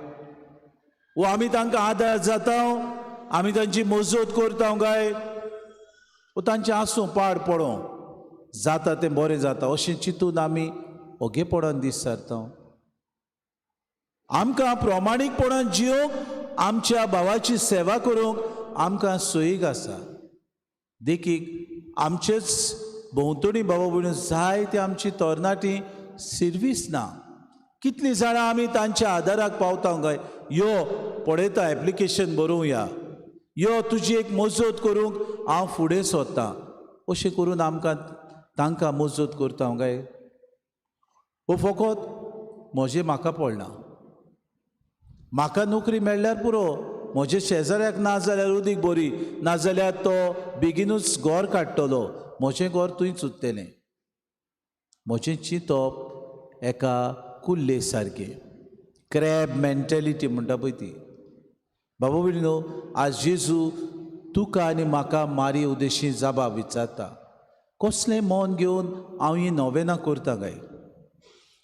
वो आमी तांकां आदार जाता, आमी तांची मजत करता काय, वो तांचें आसूं पाड पडों, जाता तें बरें जाता अशें चिंतून आमी ओगेपणान दीस सारता? आमकां प्रमाणीकपणान जिवंक, आमच्या भावाची सेवा करूंक आमकां सोयीक आसा. देखीक, आमचेच भोंवतणी बाबा भयणी जायते आमची तरणाटी सिर्वीस ना. कितलीं जाणां आमी तांच्या आदाराक पावता काय? यो पळयता, एप्लिकेशन बरोवया, यो तुजी एक मजत करूंक हांव फुडें सोदतां, अशें करून आमकां तांकां मजत करता काय, वो फकत म्हजें म्हाका पडना, म्हाका नोकरी मेळ्ळ्यार पुरो, म्हज्या शेजाऱ्याक ना जाल्यार उदीक बरी, नाजाल्यार तो बेगिनूच घर काडटलो, म्हजें घर थंयच उरतलें. म्हजें चिंतप एका कुल्ले सारकें, क्रॅब मेंटेलिटी म्हणटा पळय ती. बाबा भयणीनो, आज जेजू तुका आनी म्हाका मारी उदेशी जाबा विचारता, कसलें मन घेवन हांव ही नोवेनां करता काय?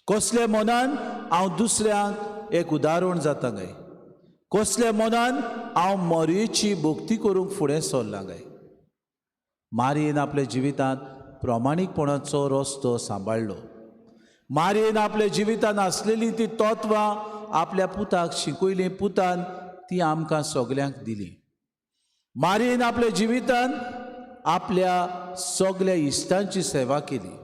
कसल्या मनान हांव दुसऱ्यांक एक उदाहरण जाता काय? कसल्या मनान हांव मोरयेची भक्ती करूंक फुडें सरलां काय? मारयेन आपल्या जिवितांत प्रमाणीकपणाचो रस्तो सांबाळ्ळो. मारयेन आपल्या जिवितांत आसलेली ती तत्वां आपल्या पुताक शिकयलीं, पुतान ती आमकां सगल्यांक दिली. मारयेन आपल्या जिवितांत आपल्या सगल्या इश्टांची सेवा केली.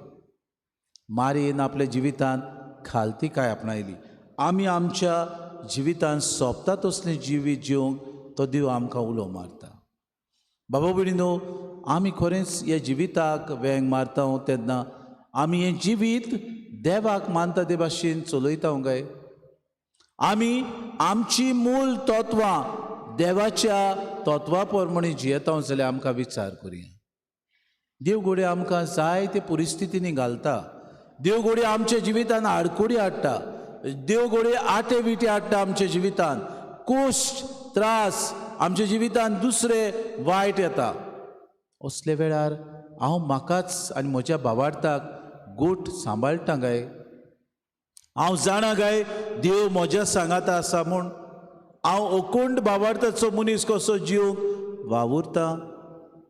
मारयेन आपल्या जिवितांत खालतीकाय आपणायली. आमी आमच्या जिवितांत सोंपता तसलें जिवीत जिवंक तो देव आमकां उलो मारता. बाबा भयणीनो, आमी खरेंच ह्या जिविताक वेंग मारता तेन्ना आमी हें जिवीत देवाक मानता ते भाशेन चलयता काय? आमी आमची मूल तत्वां देवाच्या तत्वा प्रमाणे जियेता जाल्यार आमकां विचार करुया. देव घडये आमकां जायते परिस्थितींनी घालता. देव घडये आमच्या जिवितान आडखळी हाडटा. देव घडये आटे विटे हाडटा आमच्या जिवितान, कश्ट त्रास आमच्या जिवितान, दुसरे वायट येता. असले वेळार हांव म्हाकाच आनी म्हज्या भावार्थाक गोट सांबाळटा काय? हांव जाणा काय देव म्हज्या सांगाता आसा म्हूण? हांव अखंड भावार्थाचो मनीस कसो जिवंक वावुरता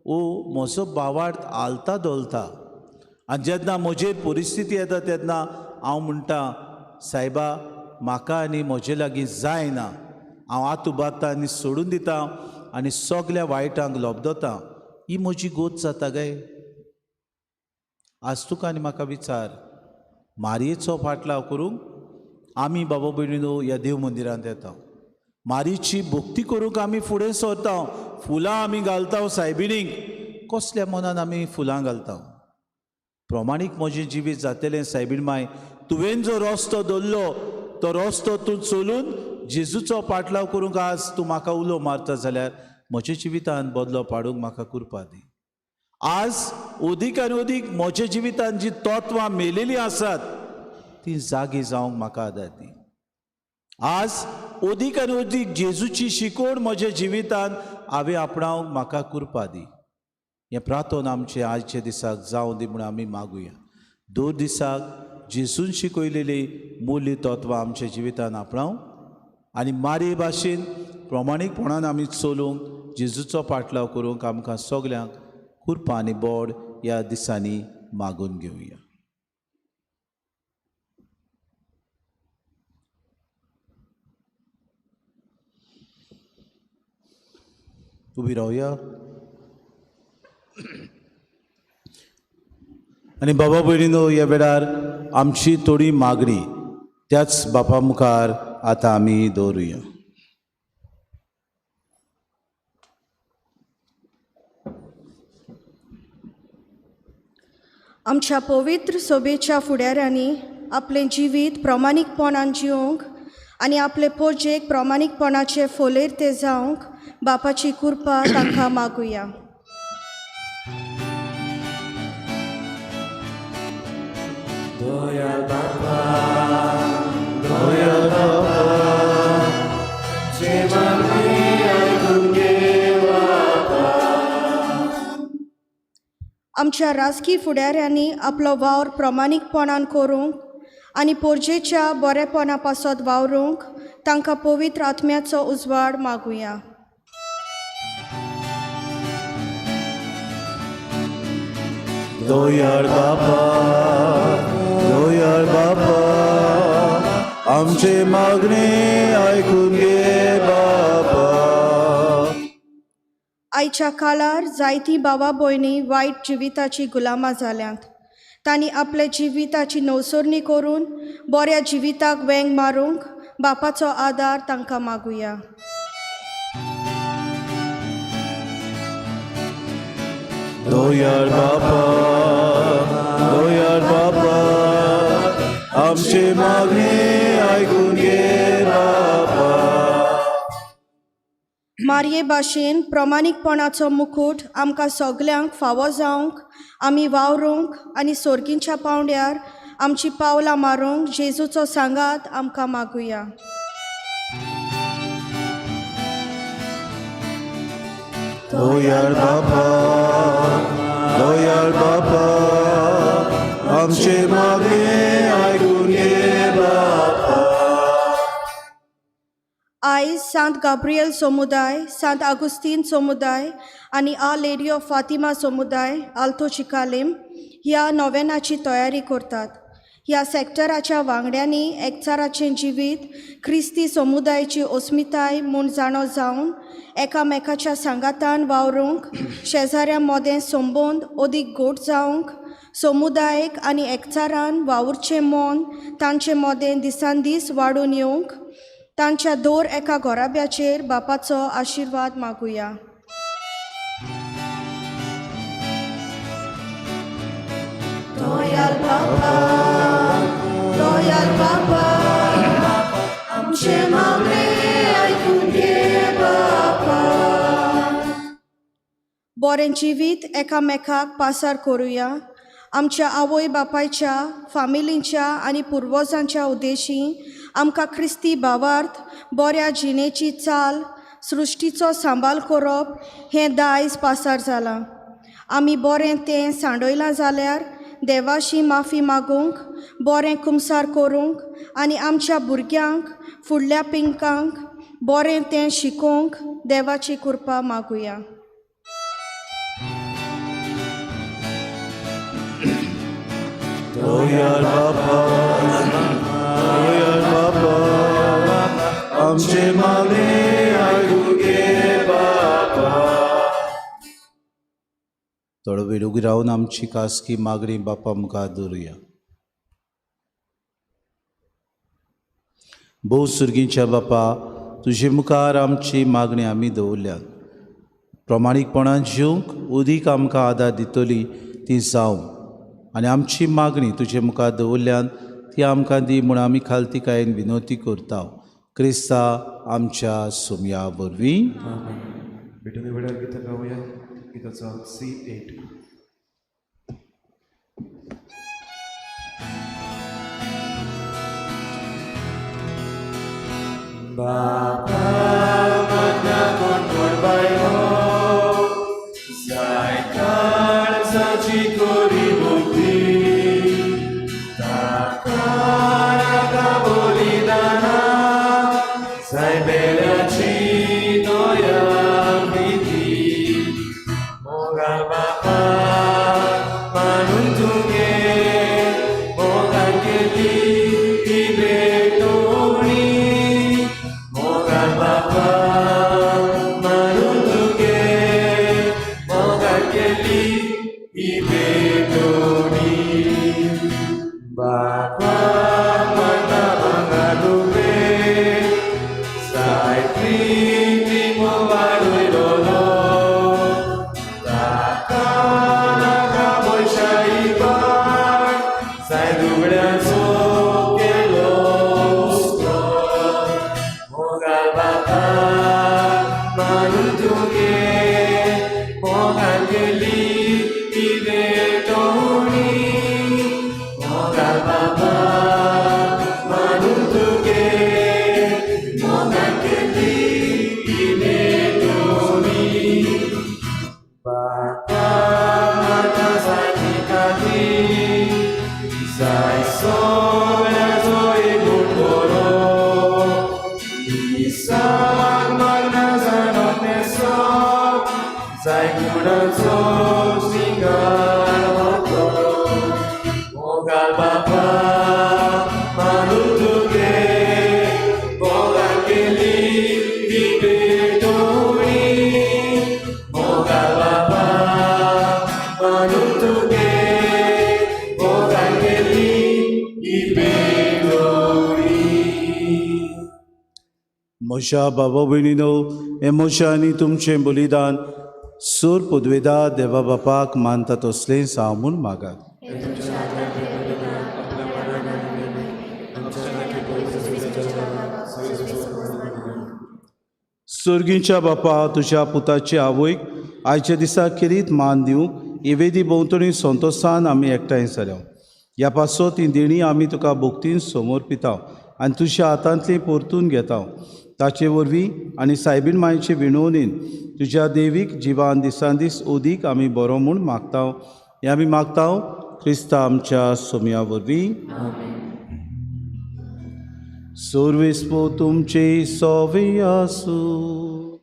ओ म्हजो भावार्थ आलता धोलता. आनी जेन्ना म्हजेर परिस्थिती येता तेन्ना हांव म्हणटा, सायबा म्हाका आनी म्हजे लागीं जायना, हांव आत उबारता आनी सोडून दिता आनी सगल्या वायटांक लोबदता. ही म्हजी गोत जाता गाय. आज तुका आनी म्हाका विचार, मारयेचो फाटलाव करूंक आमी बाबा भयणीनो ह्या देव मंदिरांत येता, मारीची भक्ती करूंक आमी फुडें सरता, फुलां आमी घालता सायबिणीक. कसल्या मनान आमी फुलां घालता? प्रमाणीक म्हजें जिवीत जातलें सायबीण माय, तुवें जो रस्तो दवरलो तो रस्तो तूं चलून जेजूचो पाटलाव करूंक आज तूं म्हाका उलो मारता जाल्यार म्हज्या जिवितान बदलो पाडूंक म्हाका कुरपा दी. आज अदीक आनी अदीक म्हज्या जिवितान जी तत्वां मेलेलीं आसात ती जागी जावंक म्हाका आदार दी. आज अदीक आनी अदीक जेजूची शिकवण म्हज्या जिवितान हांवें आपणावंक म्हाका कुरपा दी. हें प्रार्थना आमचें आयच्या दिसाक जावं दी म्हूण आमी मागुया. दर दिसाक जेजून शिकयलेली मुल्य तत्वां आमच्या जिवितान आपणावं आनी मारये भाशेन प्रमाणीकपणान आमी चलूंक जेजूचो पाटलाव करूंक आमकां सगल्यांक कुरपा आनी बोड ह्या दिसांनी मागून घेवया. उबी रावया आनी बाबा भयणीनो ह्या वेळार आमची थोडी मागणी त्याच बापा मुखार आतां आमी दवरुया. आमच्या पवित्र सोबेच्या फुडाऱ्यांनी आपलें जिवीत प्रमाणीकपणान जिवंक आनी आपले पोजेक प्रमाणीकपणाचे फोलेर ते जावंक बापाची कृपा तांकां मागुया. दयाळ बापा, दयाळ बापा, जे मागणें आयकून घे बापा. आमच्या राजकी फुडाऱ्यांनी आपलो वावर प्रमाणीकपणान करूंक आनी पोरजेच्या बरेपणा पासत वावरूंक तांकां पवित्र आत्म्याचो उजवाड मागुया. दयाळ बापा, दयाळ बापा, आमचे मागणे आयकून घे बापा. आयच्या काळार जायतीं भावा भयणी वायट जिविताची गुलामां जाल्यांत. तांणी आपल्या जिविताची नवसरणी करून बऱ्या जिविताक वेंग मारूंक बापाचो आदार तांकां मागुया. दयाळ बापा, दयाळ बापा, आमचे मागणे आयकून घे बापा. मारये भाशेन प्रमाणीकपणाचो मुकूट आमकां सगल्यांक फावो जावंक आमी वावरूंक आनी सोर्गींच्या पांवड्यार आमची पावलां मारूंक जेजूचो सांगात आमकां मागुया. दयाळ बापा, दयाळ बापा, आमचे मागणे आयकून घे बापा. आयज सांत गाब्रियल समुदाय, सांत आगुस्तीन समुदाय आनी आ लेडी ऑफ फातिमा समुदाय आल्तो चिकालीम ह्या नोवेनाची तयारी करतात. ह्या सॅक्टराच्या वांगड्यांनी एकचाराचें जिवीत क्रिस्ती समुदायाची अस्मिताय म्हूण जाणो जावन एकामेकाच्या सांगातान वावरूंक, शेजाऱ्यां मदें संबंद अदीक घट जावंक, समुदायक आनी एकचारान वावुरचें मन तांचे मदें दिसान दीस वाडून येवंक तांच्या दर एका घराब्याचेर बापाचो आशिर्वाद मागुया. दयाळ बापा, दयाळ बापा, आमचे मागणें आयकून घे बापा. बरें जिवीत एकामेकाक पासार करुया. आमच्या आवय बापायच्या, फामिलींच्या आनी पुर्वजांच्या उद्देशी आमकां क्रिस्ती भावार्थ, बऱ्या जिणेची चाल, सृश्टीचो सांबाळ करप हें दायज पासार जालां. आमी बरें तें सांडयलां जाल्यार देवाशी माफी मागूंक, बरें कुमसार करूंक आनी आमच्या भुरग्यांक, फुडल्या पिंकांक बरें तें शिकोवंक देवाची कृपा मागुया. दयाळ बापा, दयाळ बापा, आमचे मागणे आयकून घे बापा. थोडो वेळ उगी रावन आमची खासगी मागणी बापा मुखार दवरुया. भोव सुर्गींच्या बापा, तुजे मुखार आमची मागणी आमी दवरल्यात. प्रमाणीकपणान जिवंक उदीक आमकां आदार दितली ती जावं आनी आमची मागणी तुजे मुखार दवरल्यान ती आमकां दी म्हूण आमी खालतीकायेन विनवती करता, क्रिस्ता आमच्या सोमया वरवीं. भेटून वेळार गितां गावया. गिताचो C8. बापा मागण्या कोण कोण बायलो जाय काळजाची कोरी मुक्ती ताका नाका बलिदाना जाय बेल्याची दया प्रिती. मोगाळ बापा मानून तुगे मोगान केली ती भेटवणी. मोगाळ बापा मानून तुगे मोगान केली ही भेटवणी. बापा मागता भांगर रुपें जाय प्रिती मोगाळ वयलो ताका नाका पयशाई पाड जाय दुबळ्याचो केलो हुस्को. मोगाळ बापा मानून तुगे मोगान केली ती भेटवणी. मोगाळ बापा मानून तुगे मोगान केली ती भेटवणी. बापा माता जाय ती जाय सगळ्याचो एकूण बरो दिसाक मागना जाणो सब जाय गुणाचो सिंगार वातो. मोगाळ बापा मानून तुगे मोगान केली ती भेटवणी. मोगाळ बापा मानून तुगे मोगान केली ही भेटवणी. म्हज्या बाबा भयणीनो, हें म्हजें आनी तुमचें बलिदान सूर पुदवेदा देवा बापाक मानता तसलें जावं म्हूण मागात. हे तुमच्या हातांतलें बलिदान आपल्या मानान आनी महिमेक आमच्या सर्वेस्पर. सर्गीच्या बापा, तुज्या पुताची आवयक आयच्या दिसा खेरीत मान दिवंक इवेदी भोंवतणी संतोशान आमी एकठांय जाल्या. ह्या पासत ती देणी आमी तुका भक्तीन समर्पिता आनी तुज्या हातांतली परतून घेता. ताचे वरवीं आनी सायबीण मायचे विणवणीन तुज्या देवीक जिवान दिसान दीस ओदीक आमी बरो म्हूण मागता. हें आमी मागता क्रिस्ता आमच्या सोमया वरवीं. सर्वेस्पर तुमचे सोवे आसूं.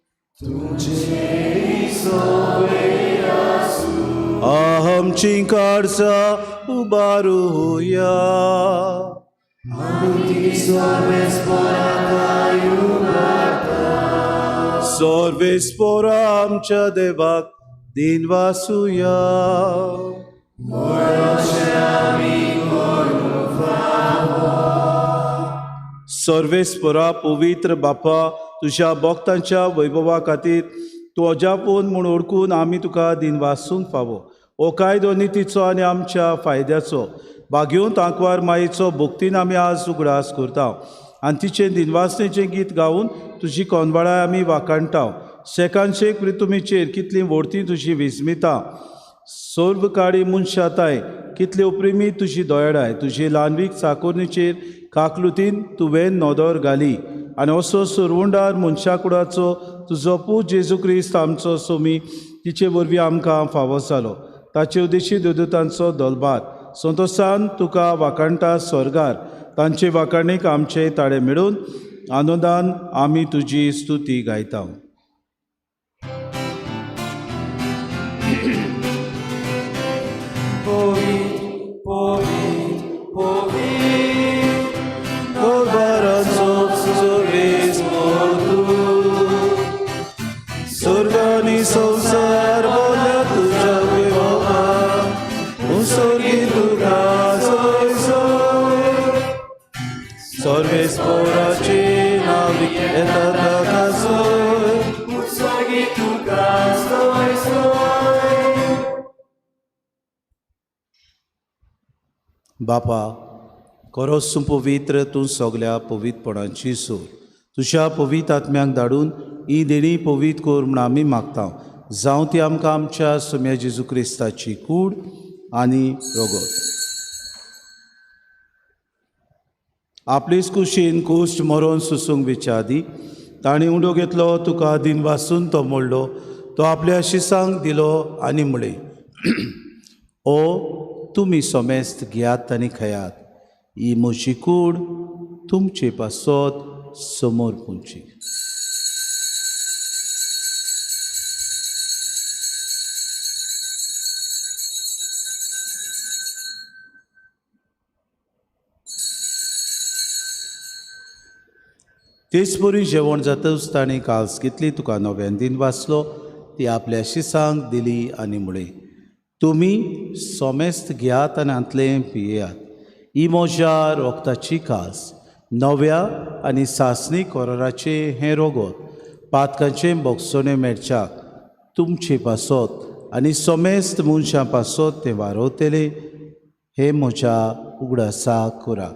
आमची काळजां उबारुया. सर्वेस्पर आमच्या देवाक दिनवासुया. सर्वेस्परा पवित्र बापा, तुज्या भक्तांच्या वैभवा खातीर तूं अजापून म्हूण ओळखून आमी तुका दिनवासूंक फावो. हो कायदो नितीचो आनी आमच्या फायद्याचो भाग्योवन तांकवार मायेचो भक्तीन आमी आज उगडास करता आनी तिचें दिनवासनेचें गीत गावन तुजी कोनवाळाय आमी वाखाणटा. शेकान शेक पृथ्वीचेर कितलीं व्हडती तुजी विस्मिता, सर्व काळी मनशाताय कितली उपरिमी तुजी दयाळाय. तुजी ल्हानवीक चाकोरणीचेर काकलुतीन तुवें नदर घाली आनी असो सुरवुंडार मनशाकुडाचो तुजो पूत जेजू क्रिस्त आमचो सोमी तिचे वरवीं आमकां फावो जालो. ताचे उद्देशी देवदूतांचो दलबार संतोशान तुका वाखाणटा स्वर्गार. तांचे वाखाणीक आमचे ताळे मेळून आनंदान आमी तुजी स्तुती गायता. संसार बोल्या तुझ्या वैभवान, स्वर्गी तुका सोय सोय. सर्वेस्पोराचे नाविक येता ताका सोय, स्वर्गी तुका सोय सोय. बापा खरोच तूं पवित्र, तूं सगल्या पवित्रपणाची सूर. तुज्या पवित्र आत्म्यांक धाडून ही देणी पवित्र कर म्हूण आमी मागता. जावं ती आमकां आमच्या सोम्या जेजू क्रिस्ताची कूड आनी रगत. आपलेच कुशीन कुश्ट मरोन सुसूंक वेच्या आदी ताणें उंडो घेतलो, तुका दिन वासून तो मोडलो, तो आपल्या शिसांक दिलो आनी म्हळें, ओ तुमी सोमेस्त घेयात आनी खायात, ही म्हजी कूड तुमचे पासत समोर पुंची. तेच परी जेवण जातच ताणें काल्स घेतली, तुका नव्यान दिन वाचलो, ती आपल्या शिसांक दिली आनी म्हळें, तुमी सोमेस्त घेयात आनी हांतलें पियेयात, ही म्हज्या रोगताची कास, नव्या आनी सासणी कोराराचें हें रोगत, पातकांचें बोगसणें मेळच्याक तुमचे पासत आनी सोमेस्त मनशां पासत तें वारवतलें, हें म्हज्या उगडासाक करात.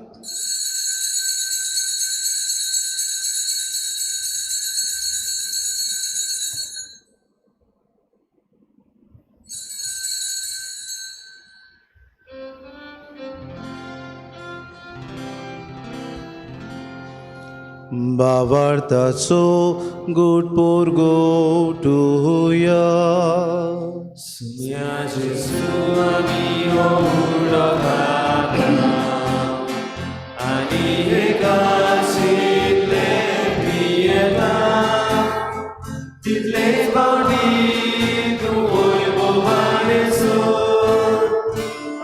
बावार्थाचो गोड पोरगोटुया. सुम्या जेजू आमी उडो घातला आनी हे काशींतले पियेता, तितलेच फावटी तूं वैभवान सोड,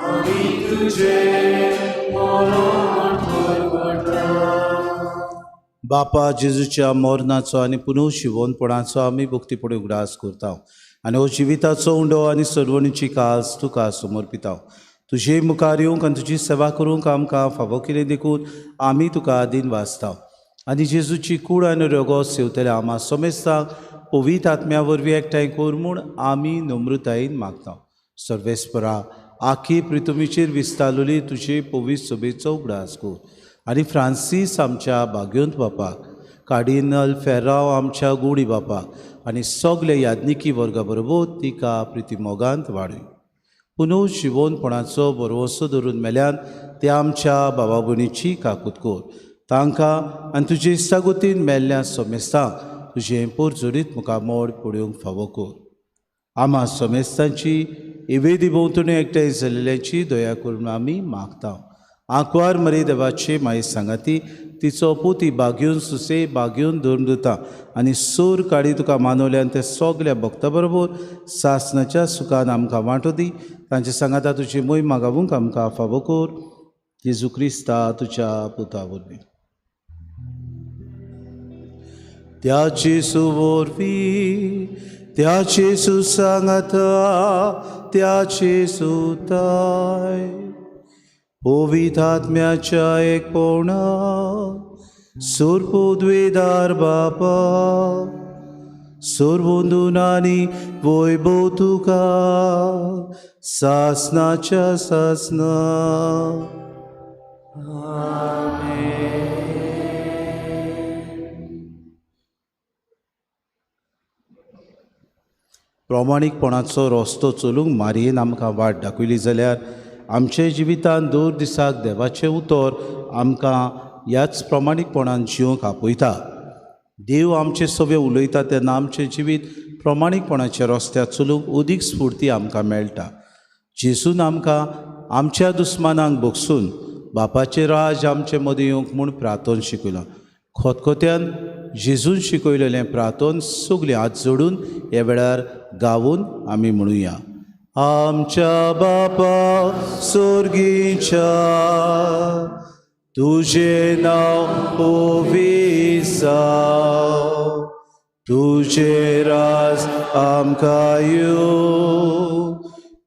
आमी तुजें मरण परगटा. बापा जेजूच्या मरणाचो आनी पुनर्शिवोनपणाचो आमी भक्तीपणी उगडास करता आनी हो जिविताचो उंडो आनी सरवणीची कास तुका समर्पिता. तुजे मुखार येवंक आनी तुजी सेवा करूंक आमकां फावो केली देखून आमी तुका दिन वाचता आनी जेजूची कूड आनी रोगो सेवतले आमा समेस्तांक पवित्र आत्म्या वरवीं एकठांय कर म्हूण आमी नम्रतायेन मागता. सर्वेस्परा आखी प्रितुमीचेर विस्तारलेली तुजे पवित्र सभेचो उगडास कर आनी फ्रांसीस आमच्या भाग्योंत बापाक, कार्डिनल फेर्रांव आमच्या गुडी बापाक आनी सगळे याज्ञिकी वर्गा बरोबर तिका प्रितीमोगांत वाडय. पुनू शिवोनपणाचो बरवसो धरून मेल्यान ते आमच्या बाबा भयणीची काकूत कर, तांकां आनी तुजे इश्टागतीन मेल्ल्या समेस्तांक तुजें पोरजोरीत मुखामोड पळोवंक फावो कर. आमा समेस्तांची इवेदी भोंवतणी एकठांय जाल्ल्याची दया करून आमी मागता. आंकवार मरे देवाचे माई सांगाती तिचो पुती बागेवन सुसे बागेवन धरून दिता आनी सूर काडी तुका मानवल्यान ते सगल्या भक्ता बरोबर सासनाच्या सुखान आमकां वांटो दी. तांचे सांगाता तुजी मोय मागावूंक आमकां फावो कर, जेजू क्रिस्ता तुज्या पुता वरवीं. त्या जेजू वरवीं, त्या जेजू सांगाता, त्या जेजू ताय पवित्र आत्म्याच्या एकपणान सुरपुद्वेदार बापा सुरबंधुनानी वैभव तुका सासनाच्या सासना. प्रामाणीकपणाचो रस्तो चलूंक मारयेन आमकां वाट दाखयली जाल्यार आमच्या जिवितांत दर दिसाक देवाचें उतर आमकां ह्याच प्रामाणीकपणान जिवंक आपयता. देव आमचे सगळे उलयता तेन्ना आमचें जिवीत प्रामाणीकपणाच्या रस्त्यार चलूंक अदीक स्फुर्ती आमकां मेळटा. जेजून आमकां आमच्या दुस्मानांक भोगसून बापाचें राज आमचे मदीं येवंक म्हूण प्रार्थन शिकयलां. खोतखोत्यान जेजून शिकयलेलें प्रार्थन सगळें हात जोडून ह्या वेळार गावून आमी म्हणुया. आमच्या बापा सोर्गीच्या, तुजें नांव पवित्र जावं, तुजें राज आमकां येवं,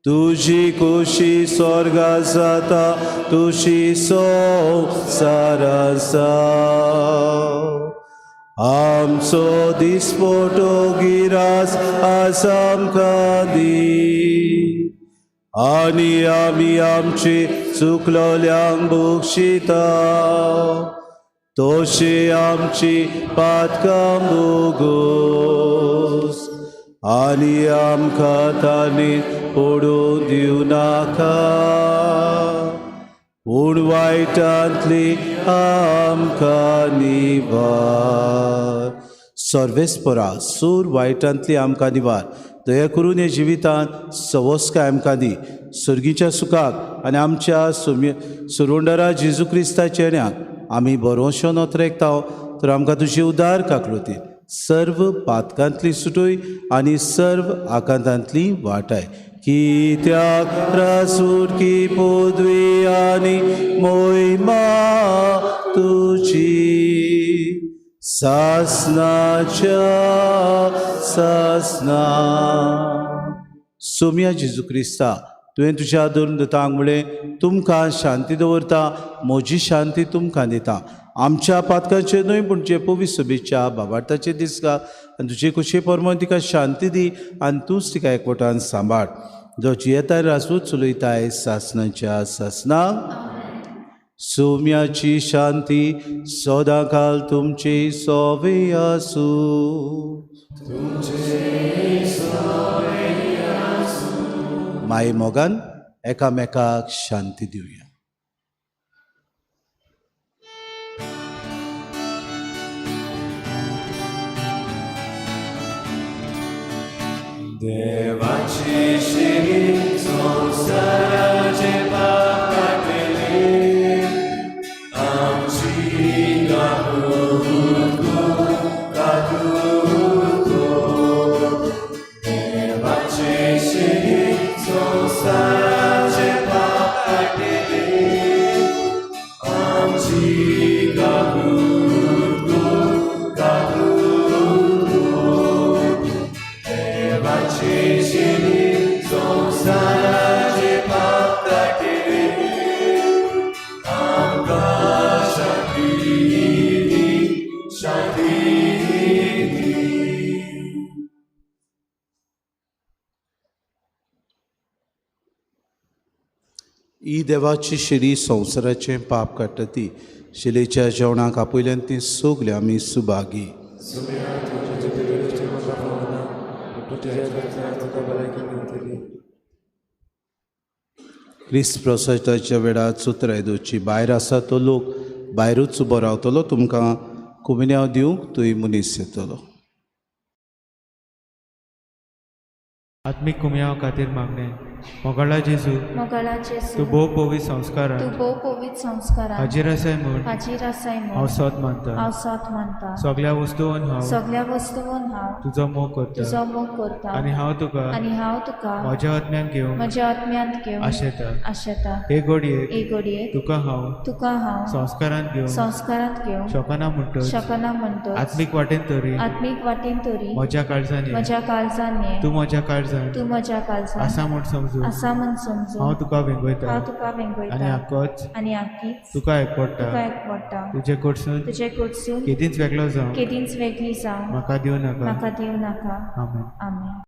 तुजी खोशी स्वर्गा जाता तुजी संवसारां जावं. आमचो दिसपटो गिरास आज आमकां दी, आनी आमी आमचे चुकलोल्यांक बक्षिता, तशें आमची पातकां बोगोस, आनी आमकां ताणें पडूं दिवं नाका, पूण वायटांतली आमकां निवार. सर्वेस्परा सूर वायटांतली आमकां निवार. दया करून हे जिवितांत सवस्काय आमकां दी, सर्गीच्या सुखाक आनी आमच्या सुरवंडरा जेजू क्रिस्ताच्या येण्याक आमी बरोवशो नोतरेकता, तर आमकां तुजी उदार काकळुती सर्व पातकांतली सुटूय आनी सर्व आकांतांतली वाटाय. कित्याक रासूर की पदवी आनी मोहिमा तुजी सासनाच्या सासना. सोम्या जेजू क्रिस्ता, तुवें तुज्या दोन दुतांक म्हणलें, तुमकां शांती दवरता, म्हजी शांती तुमकां दिता. आमच्या पातकांचेर न्हय पूण जे पवित्र सभेच्या बाबार्थाचेर दिसता आनी तुजे कुशे प्रमाण तिका शांती दी आनी तूंच तिका एकवटान सांबाळ, जो जियेताय राजूच चलयताय सासनाच्या सासनाक. सोम्याची शांती सदांकाल तुमची सोवे आसूं. माई मोगान एकामेकाक शांती दिवया. देवाची शिरी संवसाराचे पाप काडटले, आमची काकूत काकूत. देवाची शिरी संवसाराचे पाप काडटले, आमची काकूत काकूत. देवाची शिरी संवसाराचे पाप काडटले, आमकां शांती दी, शांती दी. ही देवाची शिरी संवसाराचें पाप काडटा ती शिलेच्या जेवणाक आपयल्यान ती सगळीं आमी सुभागी. सुम्या तुज्या जिबेचे म्हाका फावना, पूण तुज्या घरच्या तुका भलायकी मेळटली. क्रिस्त प्रसादाच्या वेळार चुत्राय दवरची. भायर आसा तो लोक भायरूच उबो रावतलो, तुमकां कुमिन्यांव दिवंक तुय मनीस येतलो. आत्मीक कुमयांव खातीर मागणें. मोगाळा जेजू, मोगाळा जेजू, तूं भोव पवित्र संस्कारान तूं भोव पवित्र संस्कारान हाजीर आसाय म्हूण हाजीर आसाय म्हूण हांव सत मानता. हांव सत मानता. सगळ्या वस्तून हांव सगळ्या वस्तून हांव तुजो मोग करता, तुजो मोग करता, आनी हांव तुका आनी हांव तुका म्हज्या आत्म्यान घेवंक म्हज्या आत्म्यांत घेवन आशेता. आशेता. हे घडयेक हे घडयेक तुका हांव तुका हांव संस्कारांत घेवंक संस्कारांत घेवंक शकना म्हणटच शकना म्हणटच आत्मीक वाटेन तरी आत्मीक वाटेन तरी म्हज्या काळजान ये. म्हज्या काळजान ये. तूं म्हज्या काळजान तूं म्हज्या काळजान आसा म्हूण समजून आसा म्हूण समजून हांव तुका वेंगयता, हांव तुका वेंगयता, आनी आकोच आनी आकीच तुका एकवटा, तुका एकवटा. तुजे कडसून तुजे कडसून केदींच वेगळो जावं केदींच वेगळी जावं म्हाका दिवं नाका. म्हाका दिवं नाका. आमेन. आमेन.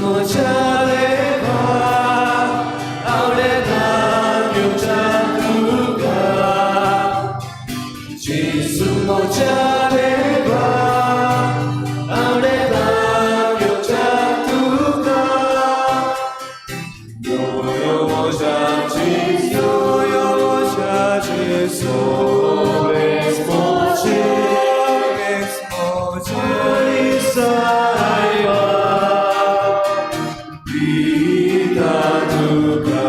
म्हज्या देवा, आवडेता घेवच्या तुका. जेजू म्हज्या देवा, आवडेता घेवच्या तुका. यो यो म्हज्या जेजू, यो म्हज्या जेजू, bless म्हजे, bless म्हजे सायबा, दिता तुका.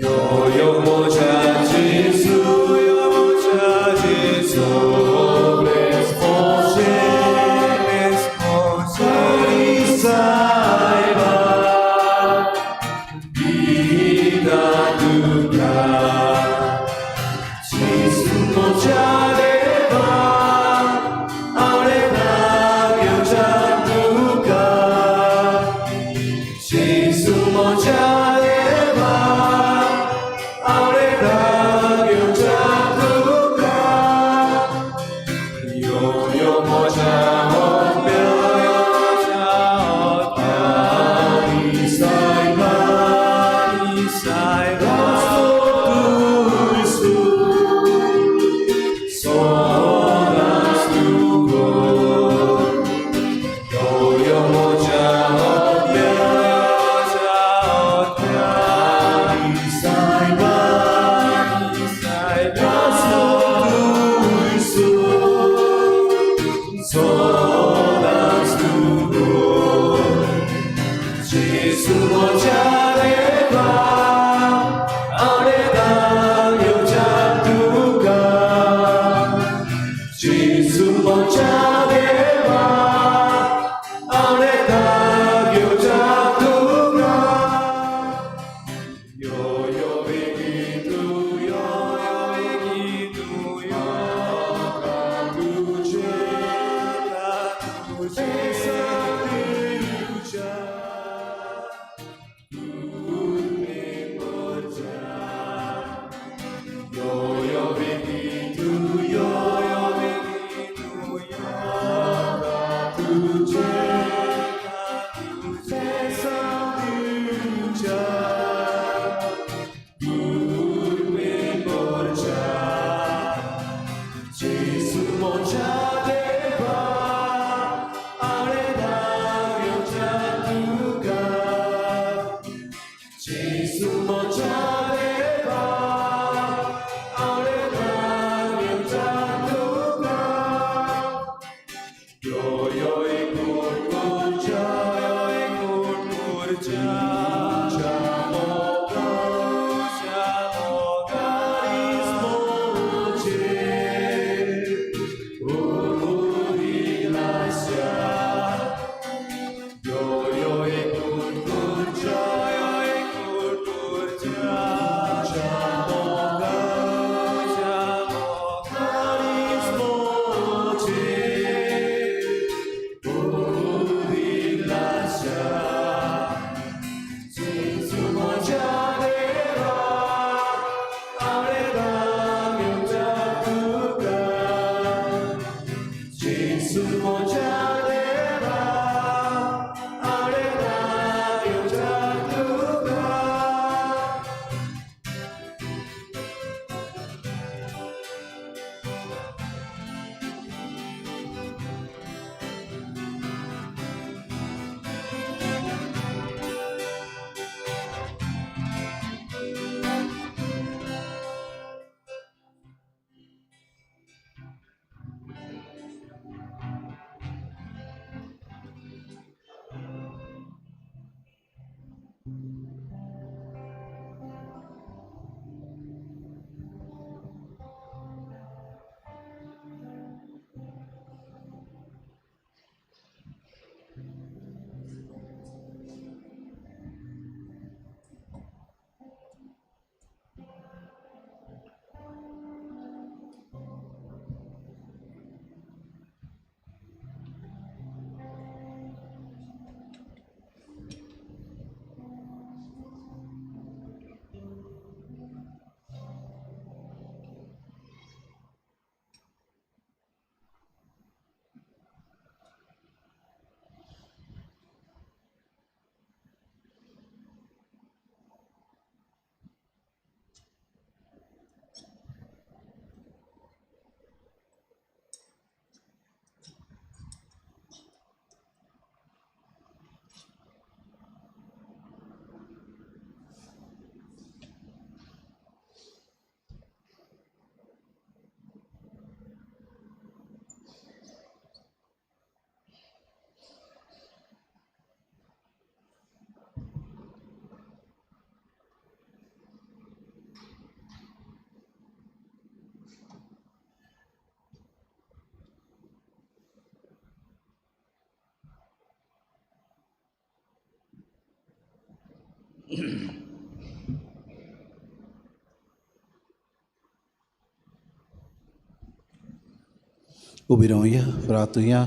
यो यो म्हज्या जेजू, यो म्हज्या जेजू, bless म्हजे, bless म्हजे सायबा, दिता तुका. जेजू म्हज्या देवा, आवडेता घेवच्या तुका. जेजू म्हज्या देवा, आवडेता घेवच्या तुका. यो यो म्हज्या आत्म्या, यो म्हज्या आत्म्या, सायबा, सायबा, सदांच तुका. यो यो म्हज्या आत्म्या, म्हज्या आत्म्या, सायबा, सायबा, सदांच तुका. जेजू म्हज्या देवा, आवडेता घेवच्या तुका. जेजू म्हज्या देवा, आवडेता घेवच्या तुका. यो यो बेगीन तूं, यो यो बेगीन तूं, यो तुझे, तुझे तुझ्या कुर्बे मोरच्या. यो यो बेगीन तूं, यो यो बेगीन तूं, यो तुझे, तुझे तुझ्या कुर्बे मोरच्या. जेजू म्हज्या देवा, आवडेता घेवच्या तुका. जेजू म्हज्या देवा, आवडेता घेवच्या तुका. यो यो एकूण कुरच्या, यो एकूण कुरच्या, मोगाच्या मोगारीस मोजे, उरिलास्या. यो यो एकूण कुरच्या, यो एकूण कुरच्या, मोगाच्या मोगारीस मोजे, उरिलास्या. जेजू म्हज्या देवा, आवडेता घेवच्या तुका. जेजू म्हज्या देवा, आवडेता घेवच्या तुका. उबी रावया, प्रार्थुया.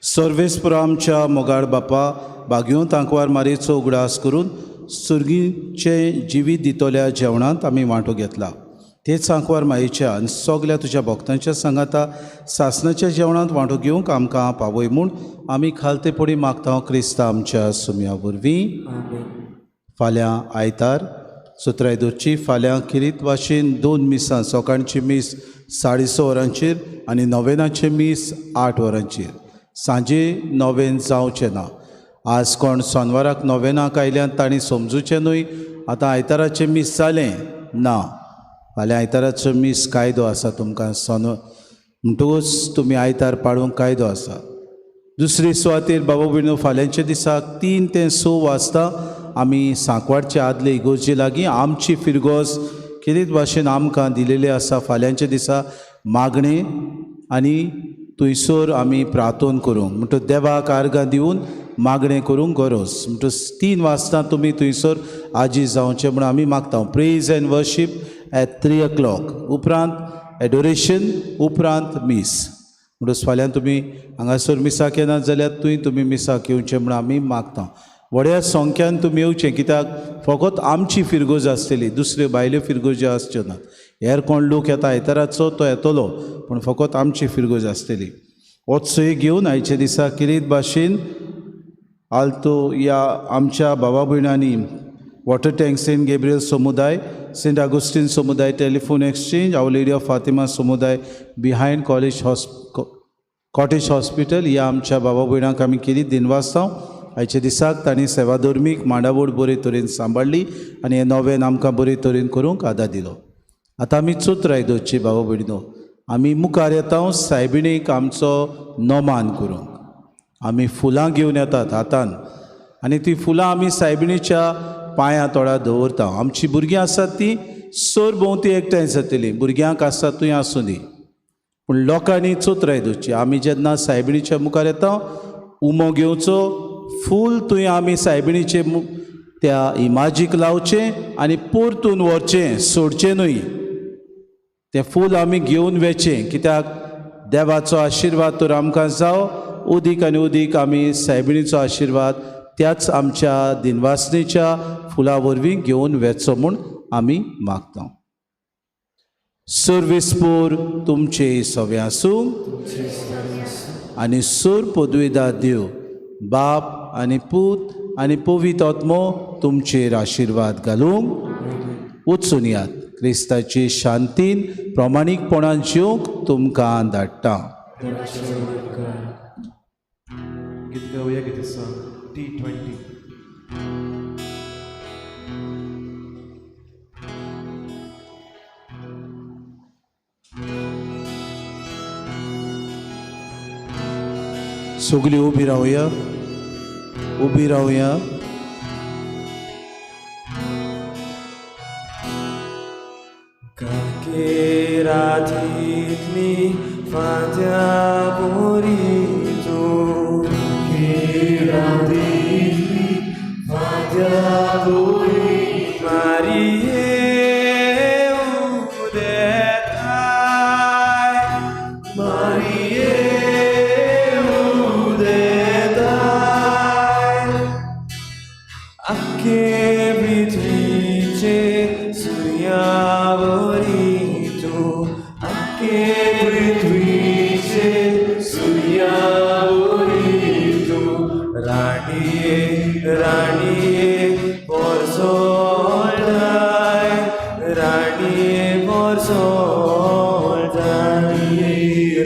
सर्वेस्पुरा आमच्या मोगाळ बापा, बागयोन तांकवार मारयेचो उगडास करून सुर्गीचें जिवीत दितल्या जेवणांत आमी वांटो घेतला. तेच आंकवार मायेच्या आनी सगल्या तुज्या भक्तांच्या सांगाता सासणाच्या जेवणांत वांटो घेवंक आमकां पावय म्हूण आमी खालतेपणी मागता क्रिस्ता आमच्या सुम्या वरवीं. फाल्यां आयतार 17 दोची फाल्यां खेरीत वाशीन 2 मिसां, सकाळची मीस 6:30 वरांचेर आनी नोवेनाचें मीस 8 वरांचेर. सांजे नोवेन जावचें ना. आज कोण सोनवाराक नोवेनाक आयल्यान तांणी समजूचें न्हय आतां आयताराचें मीस जालें ना. फाल्यां आयताराचो मीस कायदो आसा तुमकां सोन म्हणटकूच तुमी आयतार पाळूंक कायदो आसा. दुसरी सुवातेर बाबा भयणो फाल्यांच्या दिसाक 3 ते 6 वाजता आमी सांकवाडचे आदले इगोर्जे लागीं आमची फिरगोज खेरीत भाशेन आमकां दिलेली आसा. फाल्यांच्या दिसा मागणें आनी थंयसर आमी प्रार्थना करूंक म्हणटकच देवाक आर्गां दिवन मागणें करूंक गरज. म्हणटकच 3 वाजता तुमी थंयसर आजी जावचें म्हूण आमी मागता. Praise and worship at 3 o'clock, उपरांत एडोरेशन, उपरांत मीस. म्हणटकच फाल्यां तुमी हांगासर मिसाक येनात जाल्यार थंय तुमी मिसाक येवचें म्हूण आमी मागता. व्हड्या संख्यान तुमी येवचें कित्याक फकत आमची फिरगोज आसतली, दुसऱ्यो भायल्यो फिरगोज्यो आसच्यो नात. हेर कोण लोक येता आयताराचो तो येतलो, पूण फकत आमची फिरगोज आसतली. होच घेवन आयच्या दिसा खेरीत भाशेन आल्तो ह्या आमच्या बाबा भयणांनी वॉटर टँक सेंट गेब्रियल समुदाय, सेंट आगुस्टीन समुदाय, telephone exchange, our lady of Fatima समुदाय बिहायंड कॉलेज कॉटेज हॉस्पिटल ह्या आमच्या बाबा भयणांक आमी खेरीत दिनवासता. आयच्या दिसाक तांणी सेवा धर्मीक मांडावळ बरे तरेन सांबाळ्ळी आनी हें नोवेन आमकां बरे तरेन करूंक आदार दिलो. आतां आमी चोत्राय दवरची बाबा भयणो, आमी मुखार येता सायबिणीक आमचो नमान करूंक. आमी फुलां घेवन येतात हातान आनी ती फुलां आमी सायबिणीच्या पांयां तोडा दवरता. आमची भुरगीं आसात ती सरभोंवती एकठांय जातली, भुरग्यांक आसा थंय आसूं दी, पूण लोकांनी चोत्राय दवरची. आमी जेन्ना सायबिणीच्या मुखार येता उमो घेवचो, फूल थंय आमी सायबिणीचे त्या इमाजीक लावचें आनी परतून व्हरचें, सोडचें न्हय. तें फूल आमी घेवन वेचें कित्याक देवाचो आशिर्वाद तर आमकां जावं. उदीक आनी उदीक आमी सायबिणीचो आशिर्वाद त्याच आमच्या दिनवासनेच्या फुलां वरवीं घेवन वेचो म्हूण आमी मागता. सर्वेस्पोर तुमचे सवे आसूं आनी सोर पदवेदार देव बाप आनी पूत आनी पवित्र आत्मो तुमचेर आशिर्वाद घालूंक. वचून यात क्रिस्ताचे शांतीन प्रमाणीकपणान जिवंक तुमकां धाडटा. गीत गावया गीत आसा T20. सगळीं उबी रावया, उबी रावया. काके रातीतली फांत्या बोरी तूं, रातीतली फांत्या बोरी मारिये उदेताय, मारिये उदेताय. आखे पृथ्वीचे सुर्यावरी तूं, आखे पृथ्वीचे सुर्यावरी तूं, राणये राणये पोरसोळाय, राणये पोरसोळाय,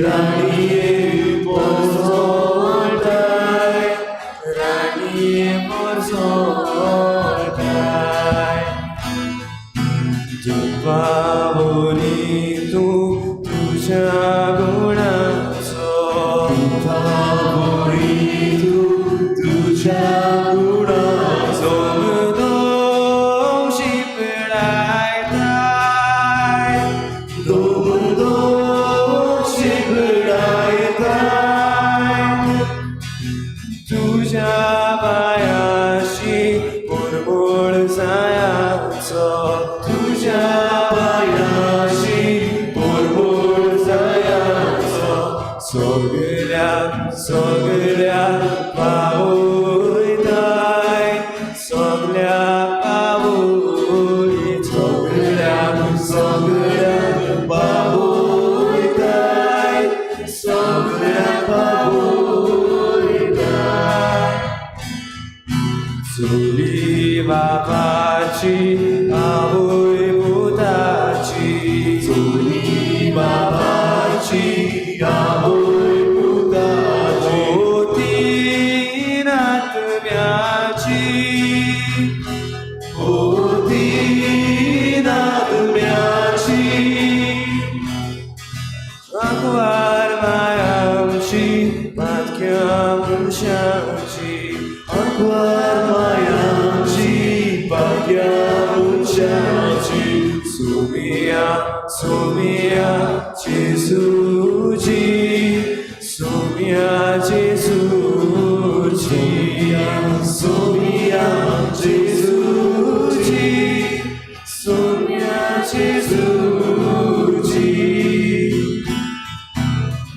राणये सगल्या सगल्या पावयताय, सगल्या पावय, सगल्या सगल्या पावयताय, सगल्या पावयताय. चुली बापाची आवय पुताची, चुली बापाची आवय पुताची, तीन आत्म्याची, ओ तीन आत्म्याची. आंकवार माय आमची, पातक्या मनशांची, आंकवार माय आमची, पातक्या मनशांची. सुमिया सुमिया जेजूची, सुमिया जेजूची, सुमिया जेजूची, सुमिया जेजूची.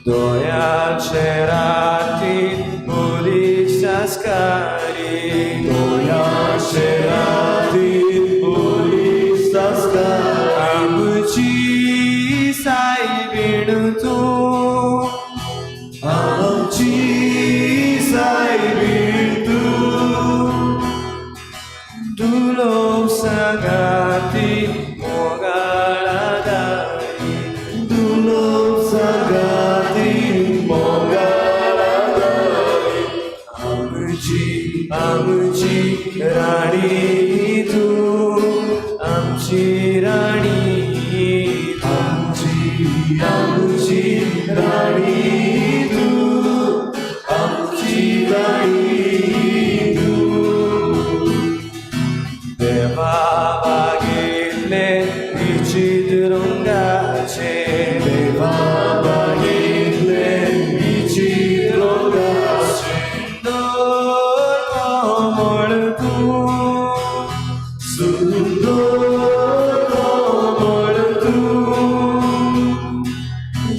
दोयाचे रातीन पोलीस संस्कारी, दोयाचे रातीन पोलीस संस्कारी. आमची सायबीण तूं, आमची सायबीण तूं. दुलो सांगाती मोगाळा दारी, दुलो सांगाती मोगाळा दारी. आमची आमची राणी तूं, आमची राणी, आमची आमची राणी तूं, आमची राणी तूं. देवा बागेतले विचित्र रंगाचे, देवा बागेतले विचित्र रंगाचे, सुंदर कमळ तूं, सुंदर कमळ तूं.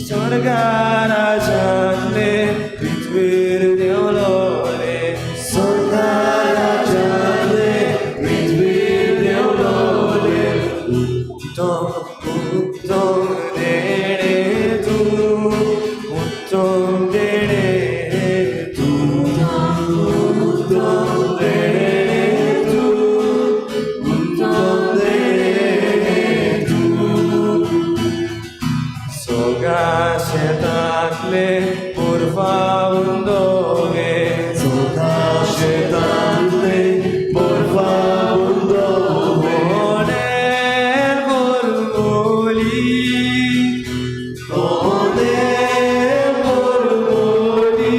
स्वर्गा राजांतले पृथ्वीर देंवलो रे, स्वर्गा राजांतले पृथ्वीर देंवलो रे. उत्तम उत्तम देणे तूं, उत्तम देणे तूं, उत्तम देणे तूं, उत्तम देणे तूं. सोगा शेतांतले पुरफावंदोगे, सोगा शेतांतले पुरफावंदोगे. कोणेल बोलबोली, कोणेल बोलबोली.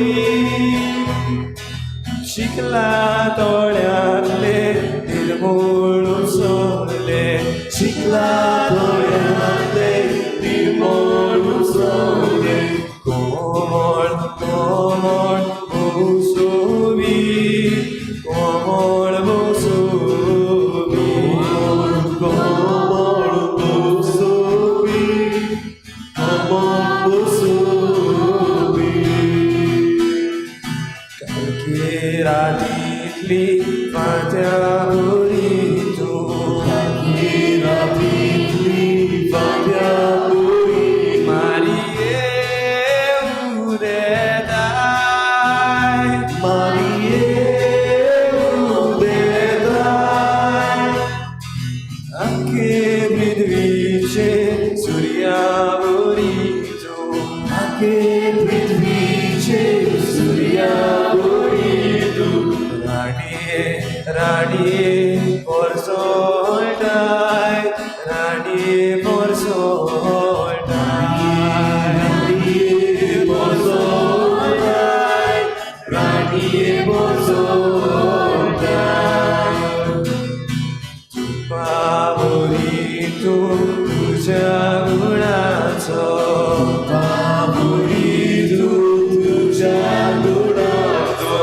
शिकला तोळ्यांतले निर्मूळ सोडले, शिकला तोळ्यांतले निर्मूळ सोडले. कोमळ कोमळ भोसोबी, कोमळ भोसोबी, कोमळ भोसोबी, कोमळ भोसोबी. कालके रातीतली फांत्या बोरी तूं, कालके रातीतली फांत्या बोरी. मारिये उदेताय, मारिये उदेताय. आखे पृथ्वीचे सुर्या बोरी तूं, आखे पृथ्वीचे सुर्या बोरी तूं. राणये राणये पोरसोळटाय, राणये पोरसोळटाय, राणये पोरसोळटाय, राणये पोरसोळटाय. पावरी तूं तुज्या गुणाचो, पावरी तूं तुज्या गुणाचो.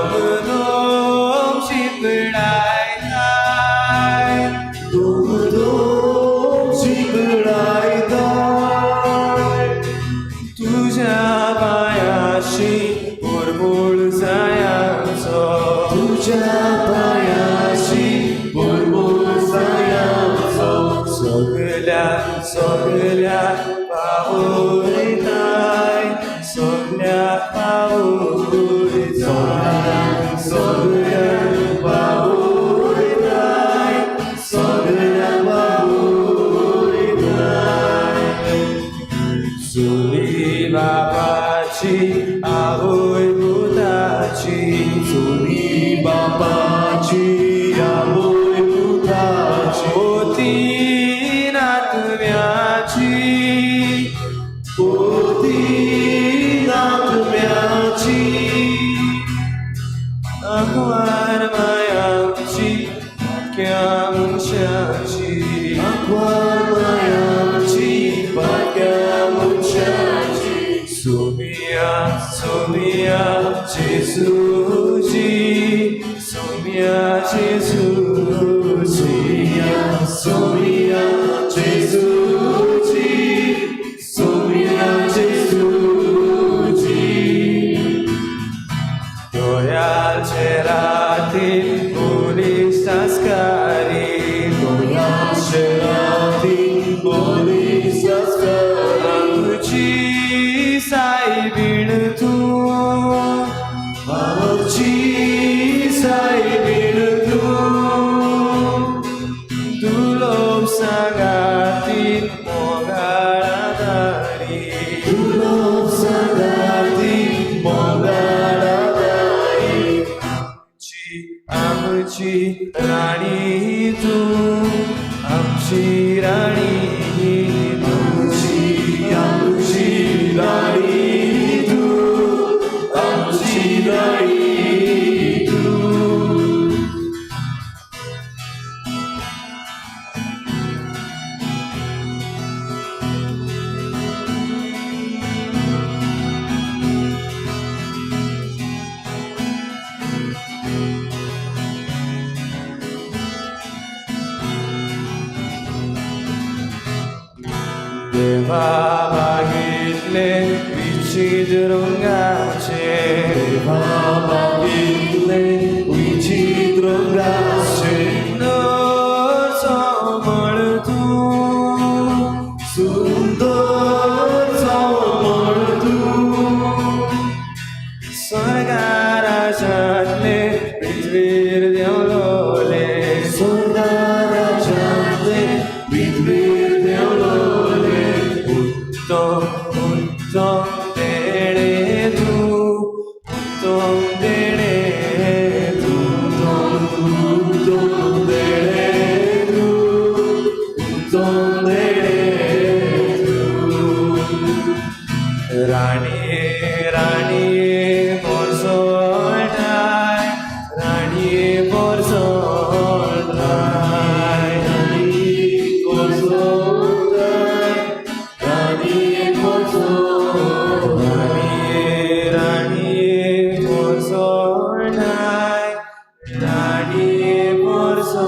दोम शिंपडायताय, दोम. पावयताय, सगळ्यांक पावयताय, सगळ्यांक पावयताय. चोली बापाची आवय पुताची, चोली बापाची आवय पुताची, पोती नातव्याची, पोती नातव्याची, आंकवार मायांची पाक्या मनशाची, आंकवार मायांची पाक्या मनशाची. सोमिया सोमिया जेसूची, सोमिया जेसूची, सोमिया जेसूची, सोमिया जेसूची. दोयाचे राती पोलीस आस्कारी, दोयाचे राती पोलीस आस्कारी, आमची सायबीण तूं, आमची सायबीण तूं, दुलोब सांगाती मोगाळादारी, दुलोब सांगाती मोगाळादारी, आमची आमची राणी तूं, आमची राणी तूं, आमची आमची राणी तूं, आमची राणी तूं. देवा मागितले विचित्र रंगाचे, देवा मागितले विचित्र रंगाचे, सुंदर सोमळ तूं, सुंदर सोमळ तूं, स्वर्गाराजातले पृथ्वीर देंवलोले, स्वर्गाराजातले पृथ्वीर देंवलोले, उत्तम उत्तम देणे तूं, उत्तम देणे तूं, उत्तम देणे तूं, उत्तम देणे तूं. राणये राणये पोरसोळटाय, राणये पोरसोळटाय, राणये पोरसोळटाय, राणये पोरसोळटाय, राणये पोरसोळटाय, राणये पोरसोळटाय.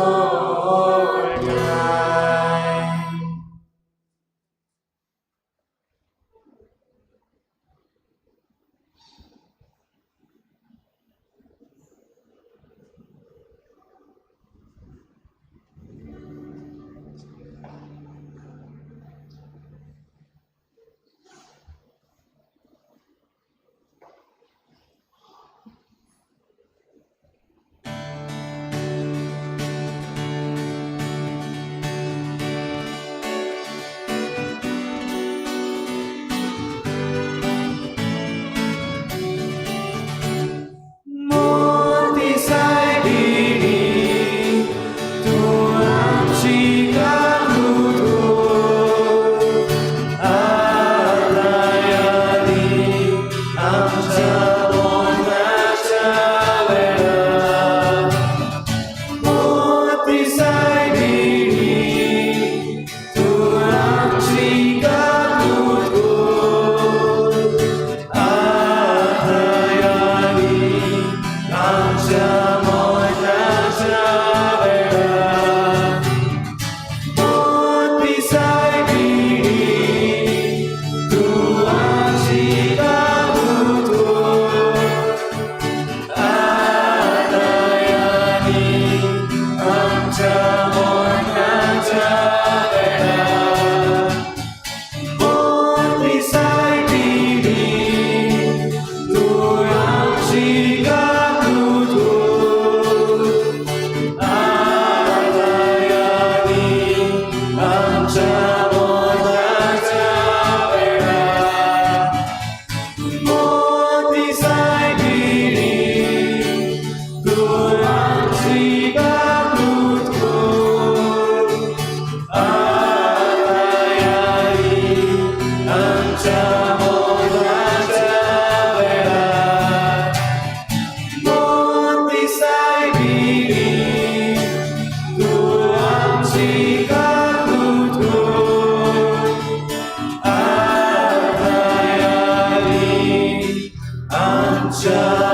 मोती सायबिणी तूं आमची काकूत कर, आतां आनी आमच्या मरणाच्या वेळार. मोती सायबिणी तूं आमची काकूत कर, आतां आनी आमच्या मरणाच्या वेळार. मोती सायबिणी तूं आमची काकूत कर. आमच्या.